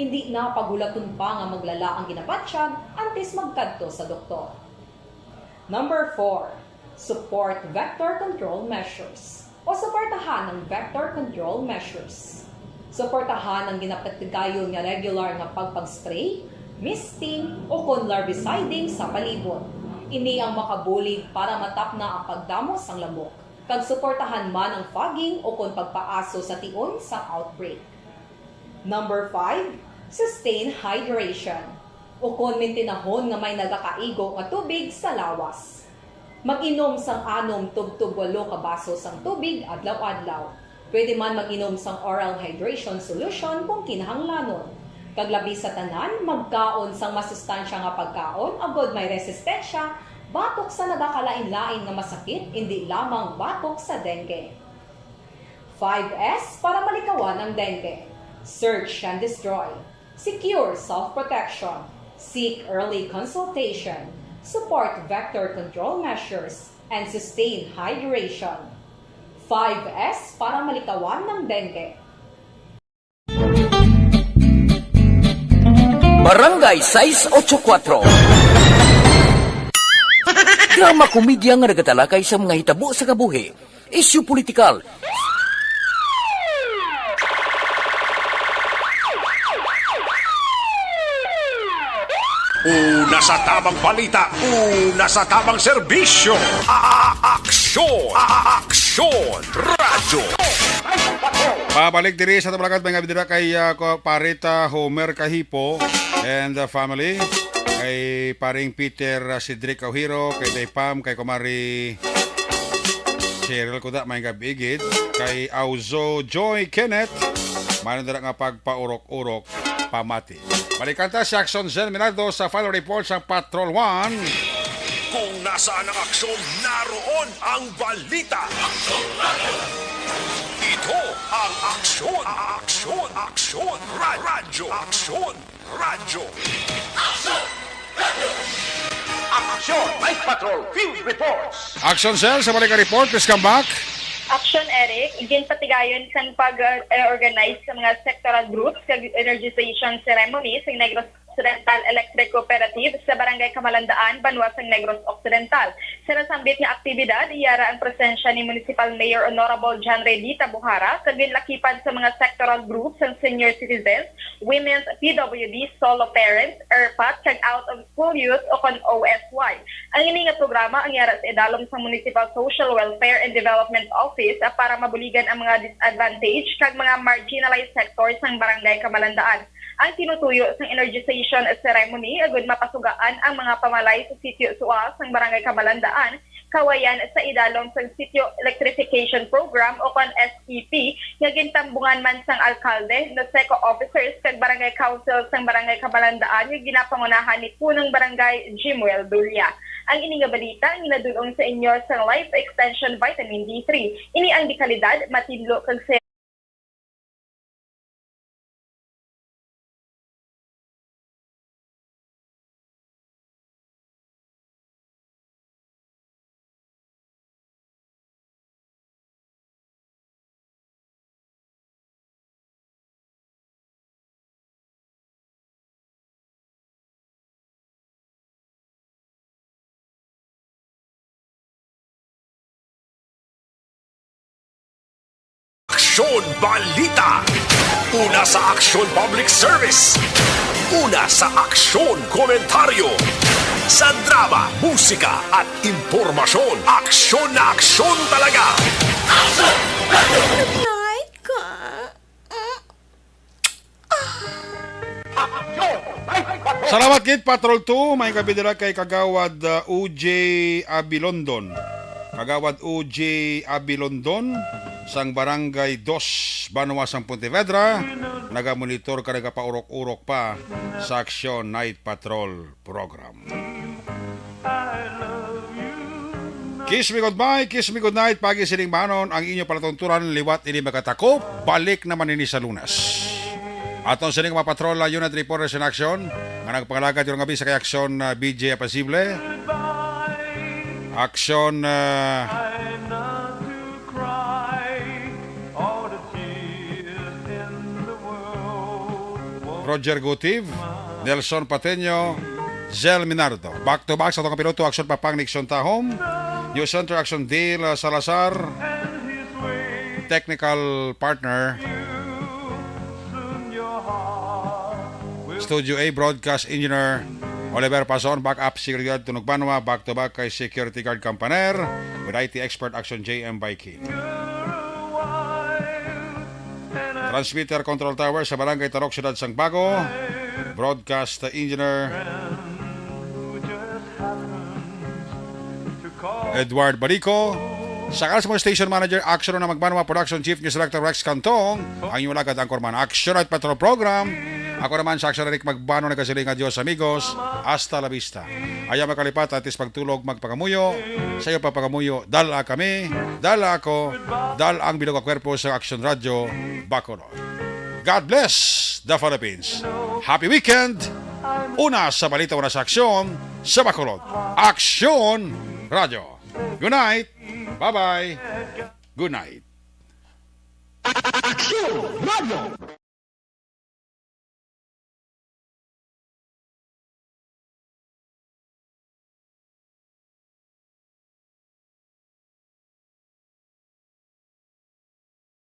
Indi na paghulaton pa nga maglala ang ginabatyag antes magkadto sa doktor. Number four, support vector control measures o suportahan ang vector control measures. Suportahan ang ginapatigayon nga regular nga pagpag-spray, misting, ukon larviciding sa palibot. Ini ang makabulig para matapna ang pagdamo sang lamok, kag suportahan man ang fogging ukon pagpaaso sa tion sang outbreak. Number five, sustain hydration. Ukon mintinahon nga may nagakaigo nga tubig sa lawas. Mag-inom sang anom tubtob walo ka baso sang tubig adlaw-adlaw. Pwede man mag-inom sang oral hydration solution kung kinahanglanon. Kag labi sa tanan, magkaon sang masustansya nga pagkaon agod may resistensya batok sa nagakalain-lain nga masakit, indi lamang batok sa dengue. Five S para malikawan ang dengue. Search and destroy. Secure self-protection. Seek early consultation. Support vector control measures. And sustain hydration. Five S para malikawan ang dengue. Barangay sais ocho kuwatro. Drama komedya nga nagatalakay sa mga hitabo sa kabuhi, isyu politikal. Una sa tamang balita, una sa tamang serbisyo. A-, a-, aksyon, a-, a-, aksyon, radyo. Pabalik diri sa Tabalakat, mga bidira kay, ah, ko-, Parita Homer Kahipo and, ah, family. Kay Paring Peter, ah, Cedric Aujiro, kay Day Pam, kay Kumari Cheryl Kuda, may gab-i gid. Kay Auzo Joy Kenneth, may dira nga pagpaurok-urok pamati. Balikan ta si Action Zen Minardo sa final report sa Patrol One. Kung nasaan ang aksyon, naroon ang balita. Ito ang Aksyon, Aksyon, Aksyon, Ra-, Radyo, Aksyon, Radyo. Aksyon, Night Patrol, Field Reports. Action Cell, sa balik nga report, please come back. Action, Eric. Ginpatigayon sang pag-, uh, organize sa mga sectoral groups kag energization ceremony sa Negros Occidental Electric Cooperative sa Barangay Kamalandaan, banwa sang Negros Occidental. Sa nasambit nga aktibidad, yara ang presensya ni Municipal Mayor Honorable John Redita Buhara kag ginlakipan sa mga sectoral groups sang senior citizens, women's P W D, solo parents, ERPAT, kag out of school youth o kon O S Y. Ang ini nga programa ang yara sa idalom sa Municipal Social Welfare and Development Office, ah, para mabuligan ang mga disadvantaged kag mga marginalized sectors sang Barangay Kamalandaan. ang tinutuyo sang energization ceremony agud mapasugaan ang mga pamalay sa Sitio Sual sang Barangay Kamalandaan, Kawayan, sa idalom sang Sitio Electrification Program o kon S E P nga gintambungan man sang alkalde, NOSECO officers kag barangay council sang Barangay Kamalandaan nga ginapangunahan ni Punong Barangay Jimuel Dulia. Ang ini nga balita ang ginadul-ong sa inyo sang Life Extension Vitamin D three. Ini ang dekalidad, matinlo kag Aksyon Balita. Una sa Aksyon Public Service. Una sa Aksyon Komentaryo. Sa drama, musika, at impormasyon, aksyon na aksyon talaga. Night ka. Salamat gid, Patrol two. May gabi dira kay Kagawad, uh, O J Abilondon. Kagawad O J Abilondon sang Barangay Dos, Banwa sang Pontevedra. Nagamonitor ka, nagapaurok-urok pa sa Aksyon Night Patrol Program. Kiss me goodbye, kiss me goodnight. Pagi sining manon ang inyo palatunturan liwat ini makatakop. Balik naman ini sa Lunes. Aton sining mga patrol, uh, unit reporters in action nga nagpangalagad karong gabi sa kay Aksyon, uh, B J Apasible. Aksyon, uh, Roger Gutiv, Nelson Pateño, Zel Minardo. Back to back sa atong kapiloto, Aksyon Papang Nixon Tahom, News Center Aksyon Dale Salazar, technical partner, Studio A, broadcast engineer, Oliver Pason, backup security guard, Tunog Banwa, back to back kay security guard Campaner, with I T expert Aksyon J M Baikin. Transmitter control tower sa Barangay Tarok, Siyudad sang Bago. Broadcast engineer Edward Balico. Sa Kalsmo Station Manager, Aksyon na Magbanwa Production Chief News Director Rex Cantong. Ang inyong lagad, Anchorman, Aksyon at Patrol Program. Ako naman sa Aksyon, Rick Magbano, nagasiling, adios amigos. Hasta la vista. Ayaw makalipat, atis pagtulog, magpangamuyo. Sa iyo pagpangamuyo, dala kami, dala ako, dala ang bilog nga kwerpo sa Aksyon Radyo, Bacolod. God bless the Philippines. Happy weekend! Una sa balita, una sa aksyon, sa Bacolod. Aksyon Radyo. Good night. Bye-bye. Good night. Aksyon Radyo.